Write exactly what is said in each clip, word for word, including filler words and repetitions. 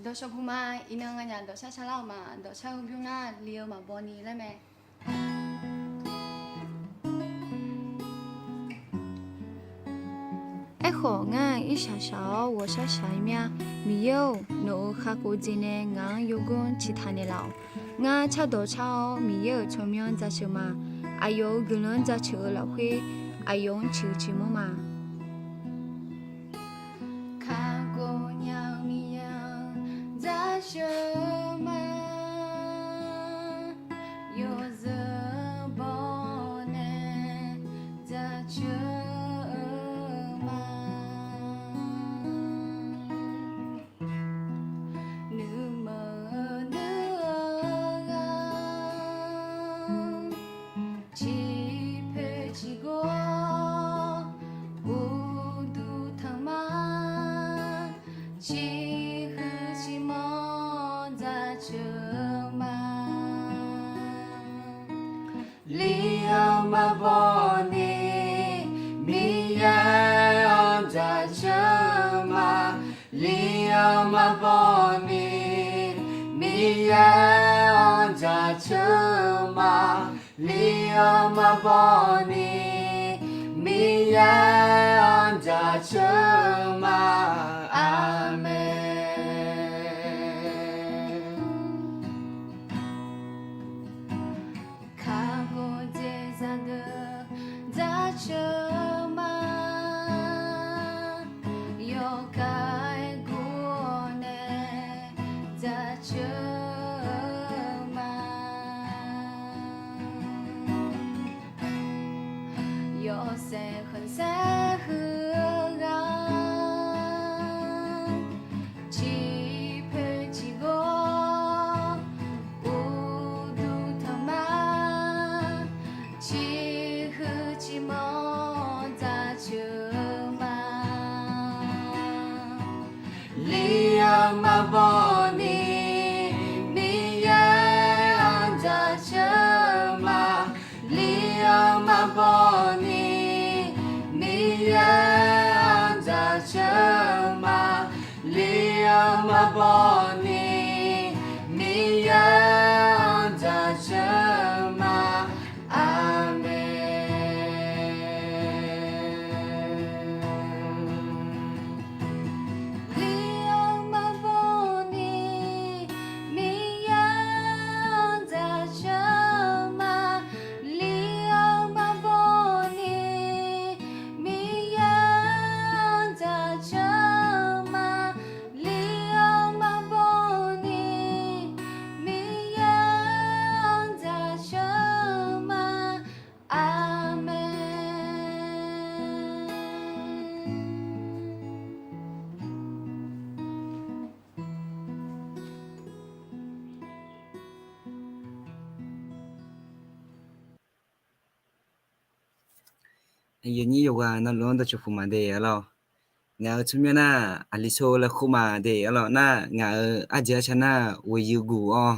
Dawqshawq puq ma, iqnan nganyaf dawqshar shar lar-euq ma, dawqshar-eu bymr nar li-eu maqbaw ni laer mae. Aerkhawf, ngar-aq irshaq shaq-awr ghawqshar shaq-ir mir-a. Miqyaer-or, nawq-euq kakhof jeq nae ngaq-anr yawganr ciqtaq naeqlaf-awq. Ngar cardawq car-awr Miqyaer-euq tsawrmyanr jaceuq ma. Aqyawf-euq guiqlanq-anr jaceuq-eu lafkhoer, aqyawf-anr ciqhuiq ciqmanr ma. Kakhof nya-eu Miqyaer-anr jaceuq ma. Yawzeu baw nae jaceuq ma. Nuima nuiv-eu ghaq, ciqpoeq ciqgawr uqduq tanq ma. Ciqhuiq ciqmanr jaceuq ma. Li-eu maqbaw ni Miqyaer-anr jaceuq ma. Li-eu maqbaw ni Miqyaer-anr jaceuq ma. Li-eu maqbaw ni Miqyaer-anr jaceuq ma. Aqmeq. Kakhof jeq zaqdeuq jaceuq ma. Yawkaq-aer guv-awr nae jaceuq ma. Yawshaef khanqsaer huiq-eu ghaq, ciqpoeq ciqgawr uqduq tanq ma. Ciqhuiq ciqmanr jaceuq ma. Li-eu maqbaw ni Miqyaer-anr jaceuq ma. Li-eu maqbaw ni Miqyaer-anr jaceuq ma. Li-eu maqbaw ni Miqyaer-anr jaceuq ma. Aqmeq. Li-eu maqbaw ni Miqyaer-anr jaceuq ma. Li-eu maqbaw ni Miqyaer-anr jaceuq ma. Li-eu maqbaw ni Miqyaer-anr jaceuq ma. Aqmeq. Aqyuif aqnyir yawqghaq navluf-anr dawqcawq puq ma de arlawr. Ngaq-euq tsawrmyanr nar, aqli sor laer khof ma de arlawr. Nar, ngaq-euq arjeq arca nar, ghoeqyuif guf-awr.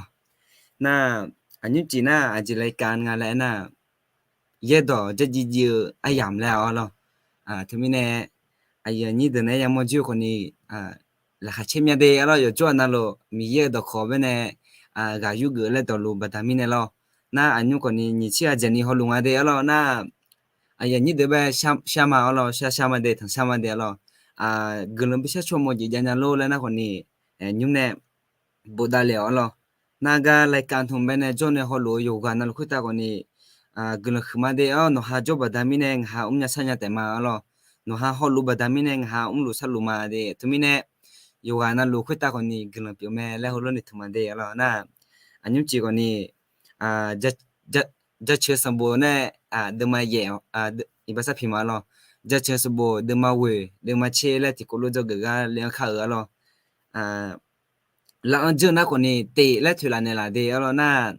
Nar, aqnymr cif nar, aqjeq laer kav nga laer aernar, yaerdawq jarjiv jiv-eu aryamq laer arlawr. Teumirnae, aqyuif aqnyir deuq nae yamawr jir-eu khawfni, laqkhaq caer mya de arlawr. Yawqjawr-aq navluf Miqyaer-euq dawqkawq baenae ghaq yurgeuf laer dawqluf baqda mirnae lawr. Nar, aqnymr khawfni nyiq tser ghaq jeq ni hawluf nga de arlawr. Nar, aqyuif aqnyir deuq bae shar ma arlawr, shar shar ma de, tanq shar ma de arlawr. Guiqlanq bishar caw mawf jeq jav nya lor laer nar khawfni, nymr nae bofdav le-awq arlawr. Nar, gar laer kav tmq baenae jawr nae hawluf-eu yawqghaq navluf khoertav khawfni, guiqlanq huiqma de arlawr. Nawqha jawr baqda mirnae ngaq ha mrnya sharnya taef ma arlawr. Nawqha hawluf baqda mirnae ngaq ha mrluf sharluf ma de. Teumirnae, yawqghaq navluf khoertav khawfni guiqlanq pyeuf mae laer heulof noeqtmq ma de arlawr. Nar, aqnymr cif khawfni, jaceuq sanqbof nae, deuvma yaef, iqbax sarpiq ma arlawr. Jaceuq sanqbof deuvma ghoeq deuvma tser laer tiqkawv lof dzawgeuf gar le-anr kar-euq arlawr. Laf-anr jeur nar khawfni, tif laer toeqlaf naeqlaf de arlawr. Nar,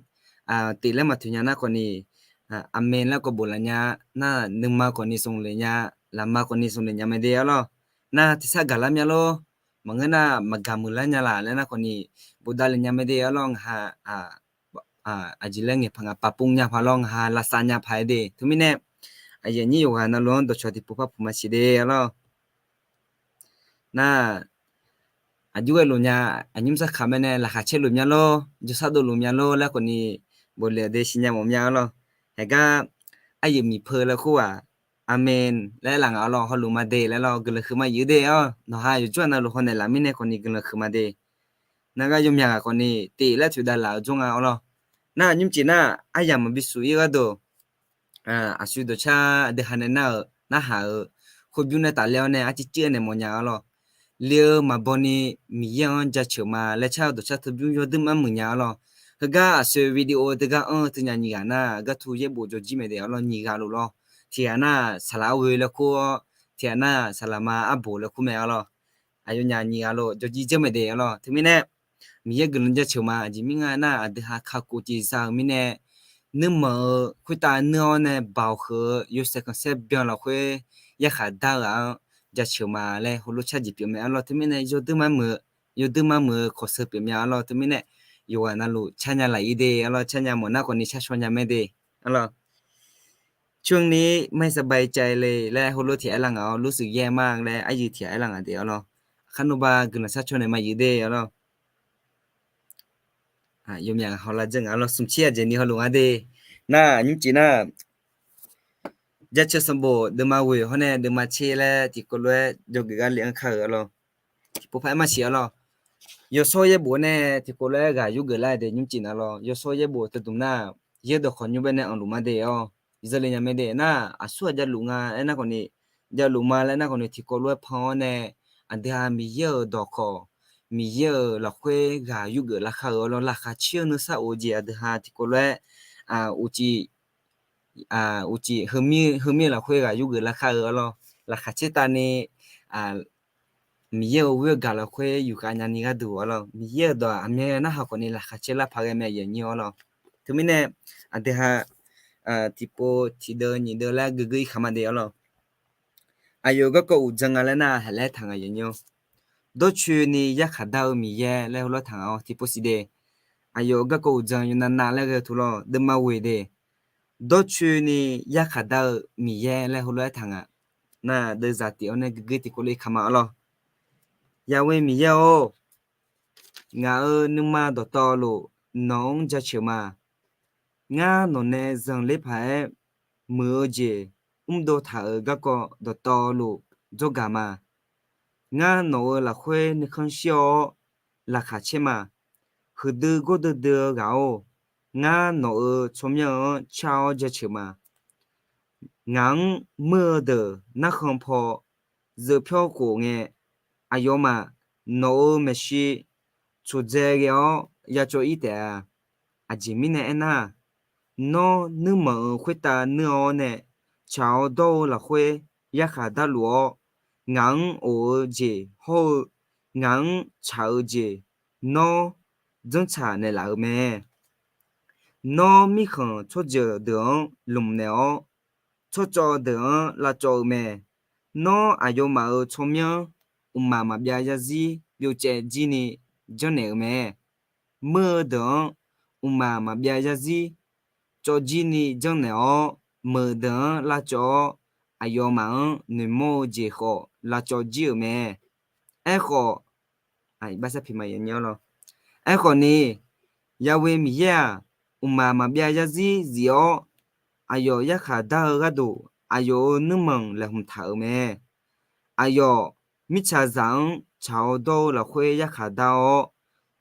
tif laer maqtoeq nya nar khawfni, aqmeq laer kawv bof laf nya. Nar, nuima khawfni smq lef nya, lafma khawfni smq lef nya mae de arlawr. Nar, tiqsar gaqlar mya lor. Maqngeur nar, maqgaq muiqlar nya laf laer nar khawfni, bofdav le nya mae de arlawr. Ngaq ha aqjeq laer ngaeqpaq ngaq paqpov nya paq lawr, ngaq ha lavsav nya paq-aer de. Teumirnae, aqyuif aqnyir yawqghaq navluf-anr dawqcawq tiqpov par puq ma siq de arlawr. Nar, aqjox ghae luf nya, aqnymr sarkaq mae nae laqkhaq caer luf mya lor, jawrshar dov luf mya lor laer khawfni bofle-euq de siqnya mawf mya-a lawr. Haeqgar aryuif miqpeu laer kur-aq, Aqmeq laer aerlaf ngaq-awr lawr, hawluf ma de laer lawr, guiqlanq huiqma yuif de-awr, nawqha yawqjawr-aq navluf hawnaeq laf mirnae khawfni guiqlanq huiqma de. Nargar yawmyaq ghaq khawfni tiq laer toeqdav laf-eu jawr nga-awr lawr. Nar nymrcif nar aryamq maqbi suf-ir gharduq, aqsur dawqcar aqdui ha nae nar-euq narhaq-euq khoerbymr nae tafler-awr nae arcir cir-aer naeq mawfnya-a lawr. Le-eu maqbaw ni Miqyaer-anr jaceuq ma laer car-eu dawqcar teubymr yawduir mar muiq nya-a lawr. Heugar aqsoeq video teugar anr-eu teunyaf nyiq ghaq nar, gartu yaerbof jawrjir mae de-awr lawr, nyiq ghaq luf lawr. Tiq ghaq nar saqlaq arghoe laer kur-awr, tiq ghaq nar saqlaq ma arboq laer kur mae-a lawr. Aqyawfnyaf nyiq ghaq luf jawrjir dzeur mae de-a lawr. Teumirnae Miqyaer guiqlanq jaceuq ma. Aqjeq mirnae aernar, aqdui ha kakhof jeq za-euq mirnae, nuirmanq-eu khoertav nuir-awr nae baoq huiq-eu yawshaef khanqsaer byan lafkhoer yarkhaq dar-eu ghaq-anr jaceuq ma laer heulof car jeq pyeuf mae-a lawr. Teumirnae yawduir mar muiq-eu, yawduir mar muiq-eu khawf sheu pyeuf mya-a lawr. Teumirnae yawqghaq navluf car nya laf-ir de-a lawr. Car nya mawf nar khawfni car shaw nya mae de-a lawr. ช่วงนี้ไม่สบายใจเลย laer heulof tiq ghaq aerlar ngaq-awr, รู้สึกแย่มาก laer aryuif tiq ghaq aerlar ngaq de-a lawr. Aqkar nawba guiqlanq sharcaw naeq ma yuif de-a lawr. Yawmyaq hawlar dzeur ngaq-a lawr, smq tser aqjeq ni hawluf nga de. Nar nymrcif nar, jaceuq sanqbof deuvma ghoeq hawr nae deuvma tser laer tiqkawv lof-aer jawrgeuf gar le-anr kar-euq-a lawr. Tiqpov paq-aer maqsiq-a lawr. Yawshawr yaerbof nae tiqkawv lof-aer ghaq yurgeuf lar de nymrcif nar lawr. Yawshawr yaerbof teudmq nar, yaerdawq khawf nymr bae nae anqluf ma de-awr, yawzeu le nya mae de. Nar aqsur ghaq javluf nga aernar khawfni, javluf ma laer nar khawfni tiqkawv lof-aer pan-awr nae, aqdui ha Miqyaer-euq dawqkawq, Miqyaer-euq lafkhoer ghaq yurgeuf lar kar-euq-a lawr. Laqkhaq caer-eu nuisar of-eu jeq aqdui ha tiqkawv lof-aer uqcif, uqcif heumir-eu lafkhoer ghaq yurgeuf lar kar-euq-a lawr. Laqkhaq caer tavni Miqyaer-euq ghoer-eu gaq lafkhoer yufkhav nyani gharduq-a lawr. Miqyaer-euq dawq aqmyan narhaq khawfni laqkhaq caer lar paq ghae mae yanyir-awr lawr. Teumirnae aqdui ha tiqpov tiqdeuv nyiq deuv laer guiqguir irkaq ma de-a lawr. Aqyawf garkawv uqdzan nga laer nar, haeqlaer taq ngaq yanyir-awr, dawrcoeni yarkhaq dar-eu Miqyaer laer heulof-aer taq ngaq-awr tiqpov siq de. Aqyawf garkawv uqdzan yawnav nav laer ghae-eu tov lawr, deuvma ghoeq de. Dawrcoeni yarkhaq dar-eu Miqyaer laer heulof-aer taq ngaq. Nar deuvzaq tif-awr nae guiqguir tiqkawv lof-aer kaq ma-a lawr. Yaqwe Miqyaer-or, ngaq-euq nuima dawqtawvluf nawq-anr jaceuq ma. Ngar nawq nae zanqler paq-aer muiq-eu jeq mrdov taq-euq garkawv dawqtawvluf dzawrgaq ma. Ngar nawq-euq lafkhoer nuikhanr shir-awr laqkhaq caer ma. Huiqdui gawrdui dui-eu ghaq-or, ngar nawq-euq tsawrmyanr-anr car-awr jaceuq ma. Ngaq-anr muir-eu deuq narkhan paw zeupyawr khof ngae, aqyawfmaf nawq-euq maeqshi coqdzae ghae-awr yacawv-ir taef-a. Aqjeq mirnae aernar, nawr nuirmanq-euq khoertav nuir-awr nae tsaq-awr dawr-eu lafkhoer yarkhaq darluf-awr, ngaq-anr of-eu jeq hawr-eu ngaq-anr tsaq-eu jeq nawr janrtsaq naeqlaf-euq mae. Nawr mirkhanq tsawrjeuq deuq-anr lmqnaeq-awr, tsawrcawv deuq-anr lavcawv-eu mae. Nawr aqyawfmaf-euq tsawrmyanr mqmaq maqbyav yarzir byovcaev jir ni janrnaeq-euq mae. Muir-eu deuq-anr mqmaq maqbyav yarzir cawv jir ni janrnaeq-awr, meuq deuq-anr lavcawv-awr, aqyawfmaf-anr noeqmawr-eu jeq khawf lavcawv jir-euq mae. Aerkhawf, Aerkhawf ni, Yahweh Miqyaer-aq, mqmaq maqbyav yarzir zif-awr, aqyawf yarkhaq dar-eu gharduq aqyawf-euq nuirmanq laeqhmq taq-euq mae. Aqyawf mirtsaqzaq-anr tsaq-awr dawr-eu lafkhoer yarkhaq dar-awr,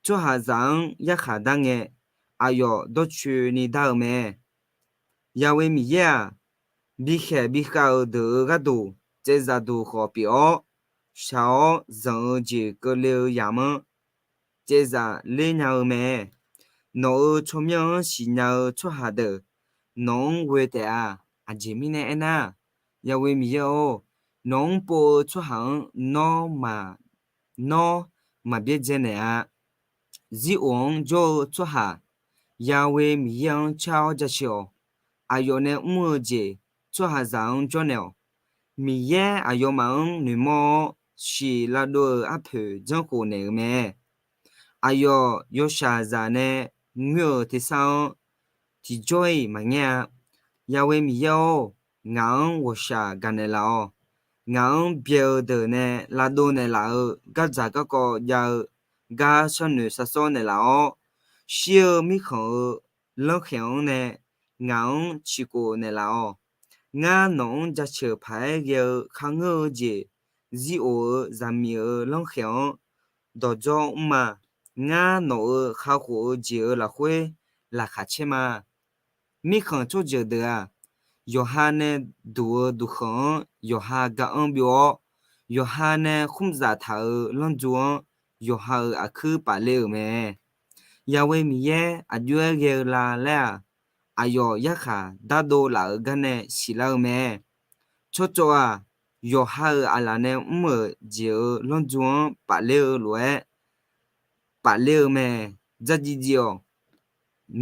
tsawrhaqzaq-anr yarkhaq dar ngae, aqyawf dawrcoeni dar-eu mae. Yahweh Miqyaer-aq, bikhaeq bikhav-euq deuq-euq gharduq caevzaq duq khawf pyeuf-awr, shaq-awr zanq-eu jeq keuvle-eu yamq-anr caevzaq ler nya-eu mae. Nawq-euq tsawrmyanr-anr siqnya-eu tsawrhaq deuq nawq-anr ghoe taef-a. Aqjeq mirnae aernar, Yahweh Miqyaer-or, nawq-anr pov-eu tsawrhaq-anr nawr maq, nawr maq byaerdzae naeq-a. Zir of-anr jawr-eu tsawrhaq, Yahweh Miqyaer-anr car-awr jaceuq-awq. Aqyawf nae mr-eu jeq tsawrhaqzaq-anr jawrnaeq-awq. Miqyaer aqyawfmaf-anr noeqmawr-awr, siq lavdov-euq arpoeq janrkhof naeq-euq mae. Aqyawf yawshaqzaq nae ngoer-euq tersar-anr tiqjawr-iq maqngaer-a. Yahweh Miqyaer-or, ngaq-anr ghawqshaq gaqnaeq laf-awq. ngaq-anr byae-eu deuq nae lavdov naeqlaf-eu gardzaq garkawv jav-eu gar sharnoeq sharsawr naeqlaf-awr, shir-eu mirkhanq-euq lanrkhaeq-anr nae ngaq-anr ciqkhof naeqlaf-awq. Ngar nawq-anr jaceuq paq-aer ghae-eu kharngeur-eu jeq, zir of-eu zaqmiq-euq lanrkhaeq-anr dawqdzawr mr ma. Ngar nawq-euq kakhof-eu jeq-euq lafkhoer laqkhaq caer ma. Mirkhanq tsawrjeuq deuq-aq, yawqha nae duq-eu duqkhanq-anr yawqha ga-anr byov-awr, yawqha nae khmr zaf taq-euq lanrju-anr yawqha-euq aqkuir paf ler-euq mae. Yahweh Miqyaer aqjox-aer ghae-eu la laer-aq, aqyawf yarkhaq dardov laf-euq gar nae siqlar-eu mae. Tsawrcawv-aq, yawqha-euq aqlaf nae mr-euq jeq-euq lanrju-anr paf ler-eu lof-aer paf ler-eu mae. Dzardziv dziv-awq.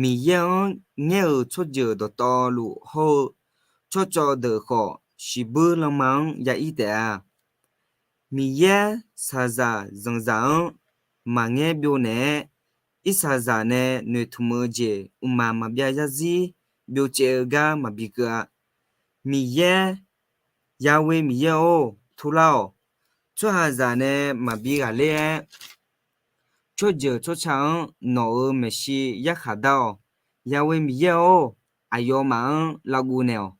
Miqyaer-anr ngaer-euq tsawrjeuq dawqtawvluf hawr-eu tsawrcawv deuq khawf, shiqbuir lanma-anr ya ir taef-a. Miqyaer shaqzaq zanqzaq-anr maqngaer byov naeq-aer, irsaqzaq nae noeqtmq-eu jeq mqmaq maqbyav yarzir byovcaev-eu gar maqbi keuv-a. Miqyaer, Yahweh Miqyaer-or, turlar-awq. Tsawrhaqzaq nae maqbi ghaqler-aer, tsawrjeuq tsawrca-anr nawq-euq maeqshi yarkhaq dar-awq. Yahweh Miqyaer-or, aqyawfmaf-anr lavguv naeq-awq.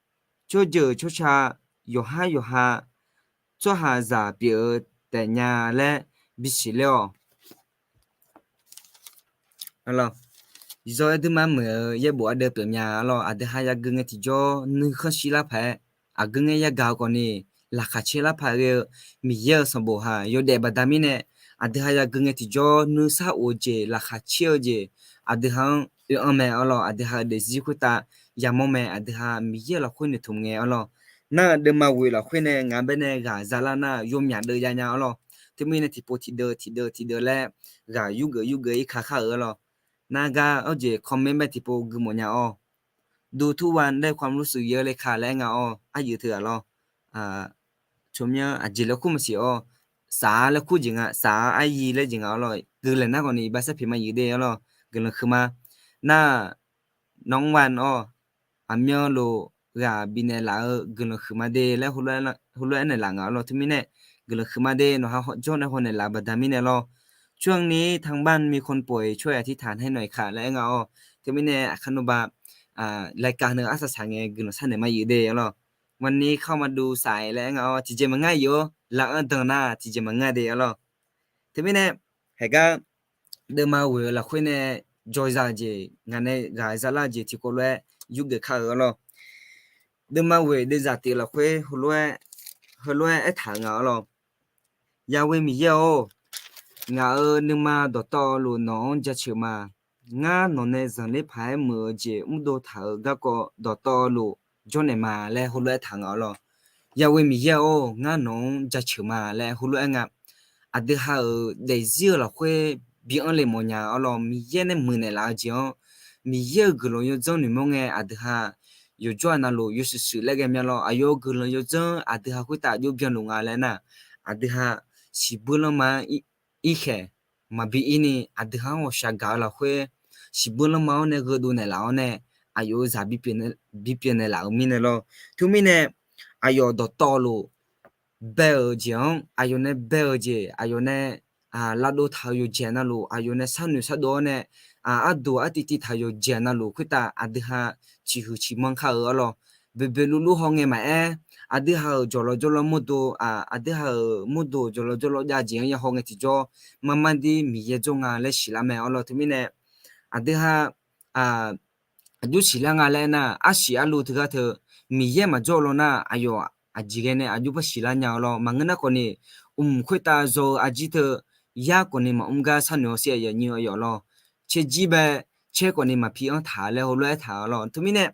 Tsawrjeuq tsawrca yawqhar yawqha tsawrhaqzaq pyeuf-eu taef nya laer bisiq ler-awq. Zawr-aer duima muiq-eu yaerbof ardeuv pyeuf mya lawr. Aqdui ha yagui ngae tiqjawr nuikhanr shir lar paq-aer, aqgeu ngae yagaq-eu khawfni laqkhaq caer lar paq ghae-eu Miqyaer-euq sanqbof ha yawdaef baqda mirnae, aqdui ha yagui ngae tiqjawr nuisar of-eu jeq, laqkhaq caer-eu jeq, aqdui ha-anr oe-anr mae arlawr. Aqdui ha-euq daefzir khoertav yamawr mae. Aqdui ha Miqyaer lafkhoer noeqtmq ngae arlawr. Nar-aq, deuvma ghoeq lafkhoer nae ngaq-anr baenae ghaq zalar nar-aq, yawmyaq deuv jav nya arlawr. Teumirnae tiqpov tiqdeuv tiqdeuv tiqdeuv laer ghaq yurgeuf yurgeuf ir ka khar-euq arlawr. Nar gar awr jeq comment bae tiqpov gui mawf nya-awr. Duqtur wa dae ความรู้สึก yeu le ka laer nga-awr, aryuif teughaq lawr. Tsawrmyanr aqjeq laer kur maqsiq-awr, saq-a laer kur jeq nga, saq-a aryi laer jeq nga arlawr. Guiqlanq nar khawfni iqbax sarpiq ma yuf de arlawr. Guiqlanq huiqma. Nar-aq, nawr-anr wa-awr, aqmyanluf ghaq bifnaeq laf-eu guiqlanq huiqma de laer heulof-aer naeqlaf nga arlawr. Teumirnae guiqlanq huiqma de, nawq ha jawr nae haw naeqlaf baqda mirnae lawr. ช่วงนี้ทางบ้านมีคนป่วย ช่วยอธิษฐานให้หน่อยค่ะ laer aer nga-awr. Teumirnae aqkar nawba รายการ heu arsaq saq ngae guiqlanq sharnaeq ma yuf de arlawr. วันนี้เข้ามาดูสาย laer aer nga-awr, tiqjeq maqngar yuf-awr, laf-anr dan nar tiqjeq maqngar de arlawr. Teumirnae haeqgar deuvma ghoeq-eu lafkhoer nae jawrzaq-eu jeq, ngaq nae ghaq zalar-eu jeq tiqkawv lof-aer yurgeuf kar-euq arlawr. Deuvma ghoeq deuvzaq tiq lafkhoer heulof-aer aertaq-euq nga arlawr. Yahweh Miqyaer-or, ngaq-euq nuima dawqtawvluf nawq-anr jaceuq ma. Ngar nawq nae zanqler paq-aer muiq-eu jeq mrdov taq-euq garkawv dawqtawvluf jawrnaeq ma laer heulof-aer taq nga arlawr. Yahweh Miqyaer-or, ngar nawq-anr jaceuq ma laer heulof-aer nga. Aqdui ha-euq daefzir-eu lafkhoer bi-anr le mawfnya arlawr. Miqyaer nae muiqnaeq laf-eu jeq-anr, Miqyaer-euq guiqlanq yawdzanr noeqmawr ngae, aqdui ha yawqjawr-aq navluf yawshuif shuif laer ghae mya lawr. Aqyawf-euq guiqlanq yawdzanr aqdui ha khoertav aqjox byanluf nga laer nar, aqdui ha siqbuir lanma-anr irkhaeq maqbi ir ni, aqdui ha-anr ghawqshaq gaq-eu lafkhoer siqbuir lanma-anr nae gheudov naeqlaf-awr nae, aqyawf-euq zaq bipyeuf naeqlaf-euq mirnae lawr. Teumirnae aqyawf dawqtawvluf bae-euq jeq-anr, aqyawf nae bae-euq jeq, aqyawf nae lavdov taq-euq yawqjeq navluf, aqyawf nae sharnoeq shardov-awr nae, arduq artiv tiv taq-euq yawqjeq navluf khoertav aqdui ha ciqhuiq ciqmanr kar-euq arlawr. Boeqboeq luvluv hawngae maqaer, aqdui ha-euq jawqlawv jawrlawr mawrdo, aqdui ha-euq mawrdo jawqlawv jawrlawr jav jeq-anr ya hawngae tiqjawr, marmar dir Miqyaer jawr nga laer siqlar mae arlawr. Teumirnae aqdui ha aqjox siqlar nga laer nar, arsiq arlu teugar teu Miqyaer maqjawr law nar, aqyawf aqjeq ghae nae aqjox par siqlar nya-eu lawr. Maqngeur nar khawfni, mq khoertav zaw-eu arjir teu yar khawfni maqmr gar sharnoeq-awr sir aqyawf nyir-eu yawf lawr. Caerjir bae caer khawfni maqpi-anr taq laer heulof-aer taq-eu lawr. Teumirnae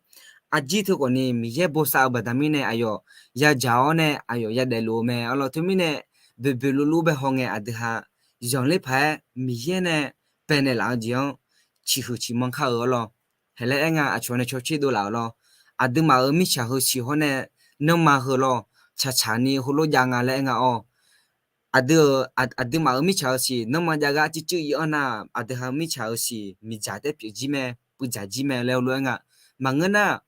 arjir teu khawfni Miqyaer bosav-eu baqda mirnae aqyawf yadzaq-awr nae aqyawf yadaef luf-eu mae arlawr. Teumirnae boeqboeq luvluv bae hawngae aqdui ha zanqler paq-aer Miqyaer nae baenaeq laf-eu jeq-anr ciqhuiq ciqmanr kar-euq arlawr. Haeq laer aer nga, aqcawq nae cawtser dov laf-euq lawr. Aqduimaf-euq mirtsaq heusiq hawr nae nanrma heu lawr, tsaqtsaq ni heulof jav nga laer aer nga-awr. Aqdui, aqduimaf-euq mirtsaq heusiq nanrma jav gar arcuiv cuiv ir-anr nar, aqdui ha-eu mirtsaq heusiq miqdzaq taer pyeuf jir mae, puivdzaq jir mae laer heulof-aer nga. Maqngeur nar,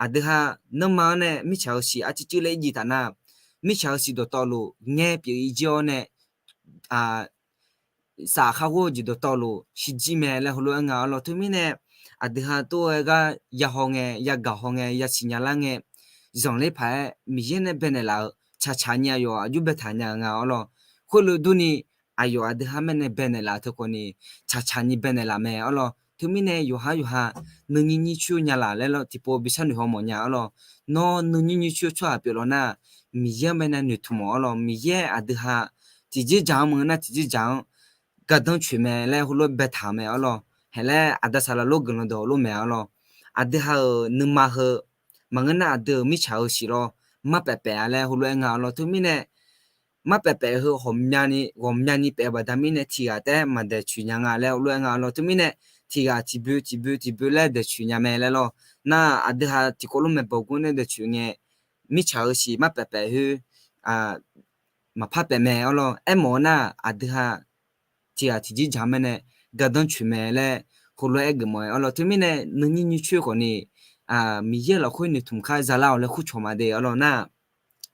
aqdui ha nanrma-anr nae mirtsaq heusiq arcuiv cuiv laer irjiv taf nar, mirtsaq-euq siq dawqtawvluf ngae pyeuf-ir jir-awr nae, saf khar ghor-eu jeq dawqtawvluf shirjir mae laer heulof-aer nga-awr lawr. Teumirnae aqdui ha tov-aer gar yahaw ngae, yagaq haw ngae, yasiq nya lar ngae, zanqler paq-aer Miqyaer nae baenaeq laf-euq tsaqtsaq nyi aqyawf aqjox baetaq nya-eu nga-awr lawr. Khoerlof durni aqyawf aqdui ha mirnae baenaeq laf-eu teu khawf ni tsaqtsaq nyi baenaeq laf mae-awr lawr. Teumirnae yawqhar yawqha nuinyir nyir coer nya laf laer lawr, tiqpov bi sharnoeq haw mawf nya-awr lawr. Nawr nuinyir nyir coer-eu tsawrhaq pyeuf lawr nar, Miqyaer-anr baenae noeqtmq mawf-awr lawr. Miqyaer aqdui ha tiqjeq dzaq-anr maqngeur nar tiqjeq dzaq-anr gardanr coeq mae laer heulof-aer baetaq-eu mae-awr lawr. Haeq laer aqda saqlaq lof guiqlanq dawq lof mae-awr lawr. Aqdui ha-euq nuima heu maqngeur nar aqdui-euq mirtsaq-euq siq lawr, marpaef paef-a laer heulof-aer nga-awr lawr. Teumirnae marpaef paef heu ghawqmyani ghawqmyani paef-eu baqda mirnae tiqghaq taef-aer maqdaeq coeq nya nga laer heulof-aer nga-awr lawr. Teumirnae tiqghaq tiqboe tiqboe tiqboe laer daeq coeq nya mae laer lawr. Nar aqdui ha tiqkawv lof maeqbawq gur nae daeq coeq ngae, mirtsaq-euq siq marpaef paef khoer maqpar paef mae-awr lawr. Aermawf-eu nar aqdui ha tiqghaq tiqjeq dzaq-anr baenae gardanr coeq mae laer heulof-aer aergeuf mawf-awr lawr. Teumirnae nuinyir nyir coer khawf ni Miqyaer lafkhoer noeqtmq khar zalar-awq laer kur cawq ma de-awr lawr nar,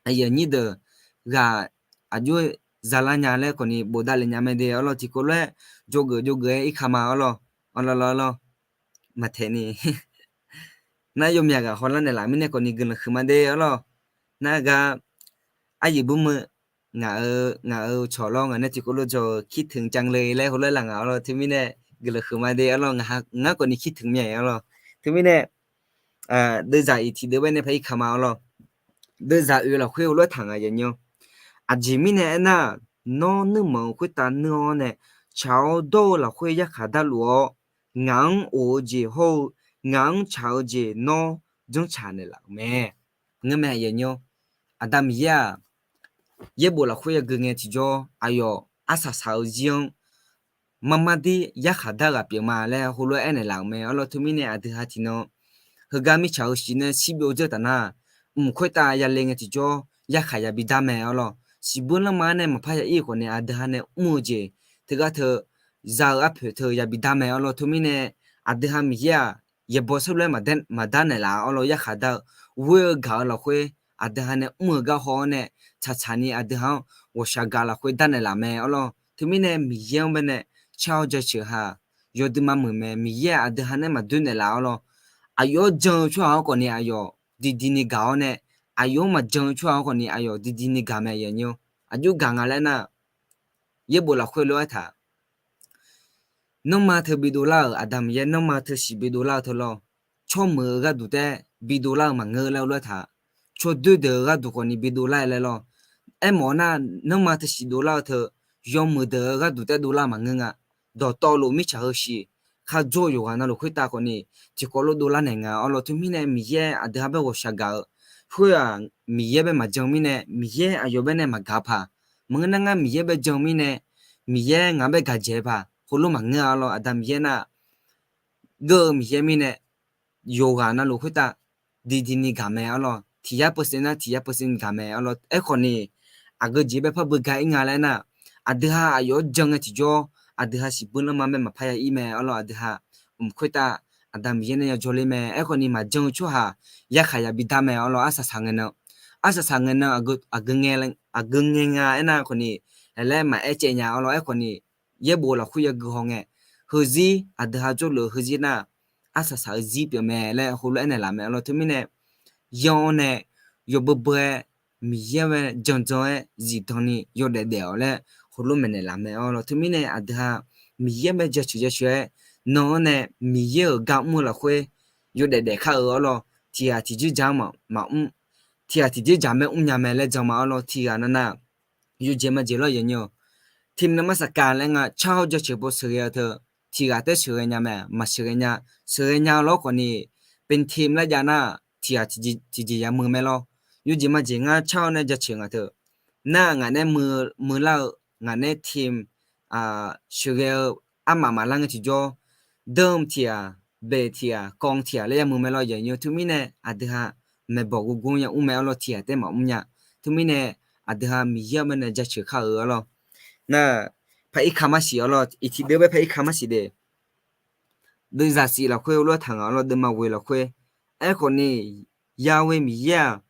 aqyuif aqnyir deuq ghaq aqjox zalar nya laer khawf ni bofdav le nya mae de-awr lawr. Tiqkawv lof-aer jawrgeuf jawrgeuf-aer irka ma-awr lawr. Awr lawr lawr lawr, maqtaeq ni nar yawmyaq ghaq hawlar naeqlaf mirnae khawf ni guiqlanq huiq ma de-awr lawr. Nar gar aryaeq bumr-eu ngaq-euq ngaq-euq cawq lawr ngaq nae tiqkawv lof jawr-eu kirtmq janr le laer heulof-aer laf ngaq-awr lawr. Teumirnae guiqlanq huiq ma de-awr lawr. Ngar khawf ni kirtmq myav-awr lawr. Teumirnae deuvzaq iq tiqdeuv baenae paq-ir ka ma-awr lawr. Deuvzaq oeq lafkhoer heulof-aer taq ngaq yanyar. Aqjeq mirnae aernar, nawr nuirmanq-euq khoertav nuir-awr nae tsaq-awr dawr-eu lafkhoer yarkhaq darluf-awr, ngaq-anr of-eu jeq hawr-eu ngaq-anr tsaq-eu jeq nawr janrtsaq naeqlaf-euq mae. Ngeur mae, aqyuif aqnyir, Aqda Miqyaer-aq, yaerbof lafkhoer yagui ngae tiqjawr aqyawf arsaq saq-eu zir-anr marmar dir yarkhaq dar ghaq pyeuf ma laer heulof-aer aernaeq laf-euq mae. Awr lawr teumirnae aqdui ha tiqnan heugar mirtsaq-euq siq nae shirbyov dzeur taf nar, mq khoertav yale ngae tiqjawr yarkhaq yabi dar mae. Awr lawr siqbuir lanrma-anr nae maqpar ya-ir-eu khawf ni aqdui ha nae mr-eu jeq teugar teu za-eu arpoeq teu yabi dar mae. Awr lawr teumirnae aqdui ha Miqyaer-aq, yaeqbawq saerlu-aer maqdar naeqlaf-a. Awr lawr yarkhaq dar-eu ghoer-eu gaq-eu lafkhoer aqdui ha nae mr-eu gar haw-awr nae tsaqtsaq ni aqdui ha-anr ghawqshaq gaq lafkhoer dar naeqlaf mae. Awr lawr teumirnae Miqyaer-anr baenae car-awr jaceuq ha yawduima muiq mae. Miqyaer aqdui ha nae maqdoer naeqlaf-awr lawr, aqyawf-anr jan-eu tsawrhaq-anr khawf ni aqyawf didi ni gaq-awr nae, aqyawf-anr maqjan-eu tsawrhaq-anr khawf ni aqyawf didi ni gaq mae. Aqyuif aqnyir, aqjox gaq nga laer nar, yaerbof lafkhoer lof-aer taq Nanrma teu bidov lar-euq Aqda Miqyaer, nanrma teu siq bidov lar-eu teu lawr, tsawrmuiq-eu gharduq taef-aer bidov lar-eu maqngeur laer heulof-aer taq, tsawrdoer deuq-eu gharduq khawf ni bidov lar-eu laer lawr. Aermawf-eu nar, nanrma teu siq dovlar-eu teu, yawmuiq deuq-eu gharduq taef-aer dovlar maqngeur nga. Dawqtawvluf mirtsaq heu siq kharjawr-eu yawqghaq navluf khoertav khawf ni tiqkawv lof dovlar naeq nga. Awr lawr teumirnae Miqyaer aqdui ha bae ghawqshaq gaq-eu khoer-aq, Miqyaer bae maqjan mirnae, Miqyaer aqyawf bae nae maqgaq-eu paq. Maqngeur nar ngar Miqyaer bae jan mirnae, Miqyaer ngaq bae gaqdzaeq-eu paq heulof maqngeur-a. Awr lawr Aqda Miqyaer nar, geur-eu Miqyaer mirnae, yawqghaq navluf khoertav didi ni gaq mae. Awr lawr tiq yar percent nar tiq yar percent gaq mae. Awr lawr aerkhawf ni, aqgeu jeq bae par beugar-ir nga laer nar, aqdui ha aqyawf-anr jan ngae tiqjawr, aqdui ha siqbuir lanrma bae maqpar ya-ir mae. Awr lawr aqdui ha mq khoertav Aqda Miqyaer nae yajawr ler mae. Aerkhawf ni maqjan-eu tsawrhaq yarkhaq yabi dar mae. Awr lawr arsaq saq ngae nan, arsaq saq ngae nan aqgeu ngae nga aernar khawf ni, laer maqaer caev nya. Awr lawr aerkhawf ni, yaerbof lafkhoer yagui haw ngae, heuzir aqdui ha jawrluf-eu heuzir nar, arsaq saq-eu zir pyeuf mae laer heulof-aer naeqlaf mae. Awr lawr teumirnae, yanr-awr nae yawbeu beu-aer Miqyaer bae janjan-aer zifdan ni yawdaef daef-awq laer heulof maeqnaeq laf mae. Awr lawr teumirnae aqdui ha Miqyaer bae jaceuq jaceuq-aer nan-anr nae Miqyaer-euq gar mr-eu lafkhoer yawdaef daef kar-eu. Awr lawr tiqghaq tiqjeq dzaq-anr maqmr, tiqghaq tiqjeq dzaq mae mrnya mae laer jan ma. Awr lawr tiqghaq navnav yawjeq majeq lawr yanyar-eu, teqmaeq nae marsaqkav laer nga car-awr jaceuq pov sheuqghae-eu teu, tiqghaq taef sheuqghae nya mae, maqsheuqghae nya. Sheuqghae nya lawr khawf ni, pynteq lar jav nar, tiqghaq tiqjeq yamui mae lawr. Yawjeq majeq ngar car-awr nae jaceuq ngaq teu, nar ngaq nae mui lar-eu, ngaq nae teqmaeq sheuqghae-eu armaf maqlar ngae tiqjawr, deur tiq ghaq, bae tiq ghaq, kawv tiq ghaq laer yamui mae lawr yanyar. Teumirnae aqdui ha maeqbawq gurgur ya mr mae. Awr lawr tiqghaq taef maqmr nya. Teumirnae aqdui ha Miqyaer-anr bae nae jaceuq kar-eu. Awr lawr nar, paq-ir ka marsiq. Awr lawr iqtiq deuv bae paq-ir ka marsiq de. Deuvzaq siq lafkhoer heulof-aer taq nga. Awr lawr deuvma ghoeq lafkhoer, aerkhawf ni, Yahweh Miqyaer-aq,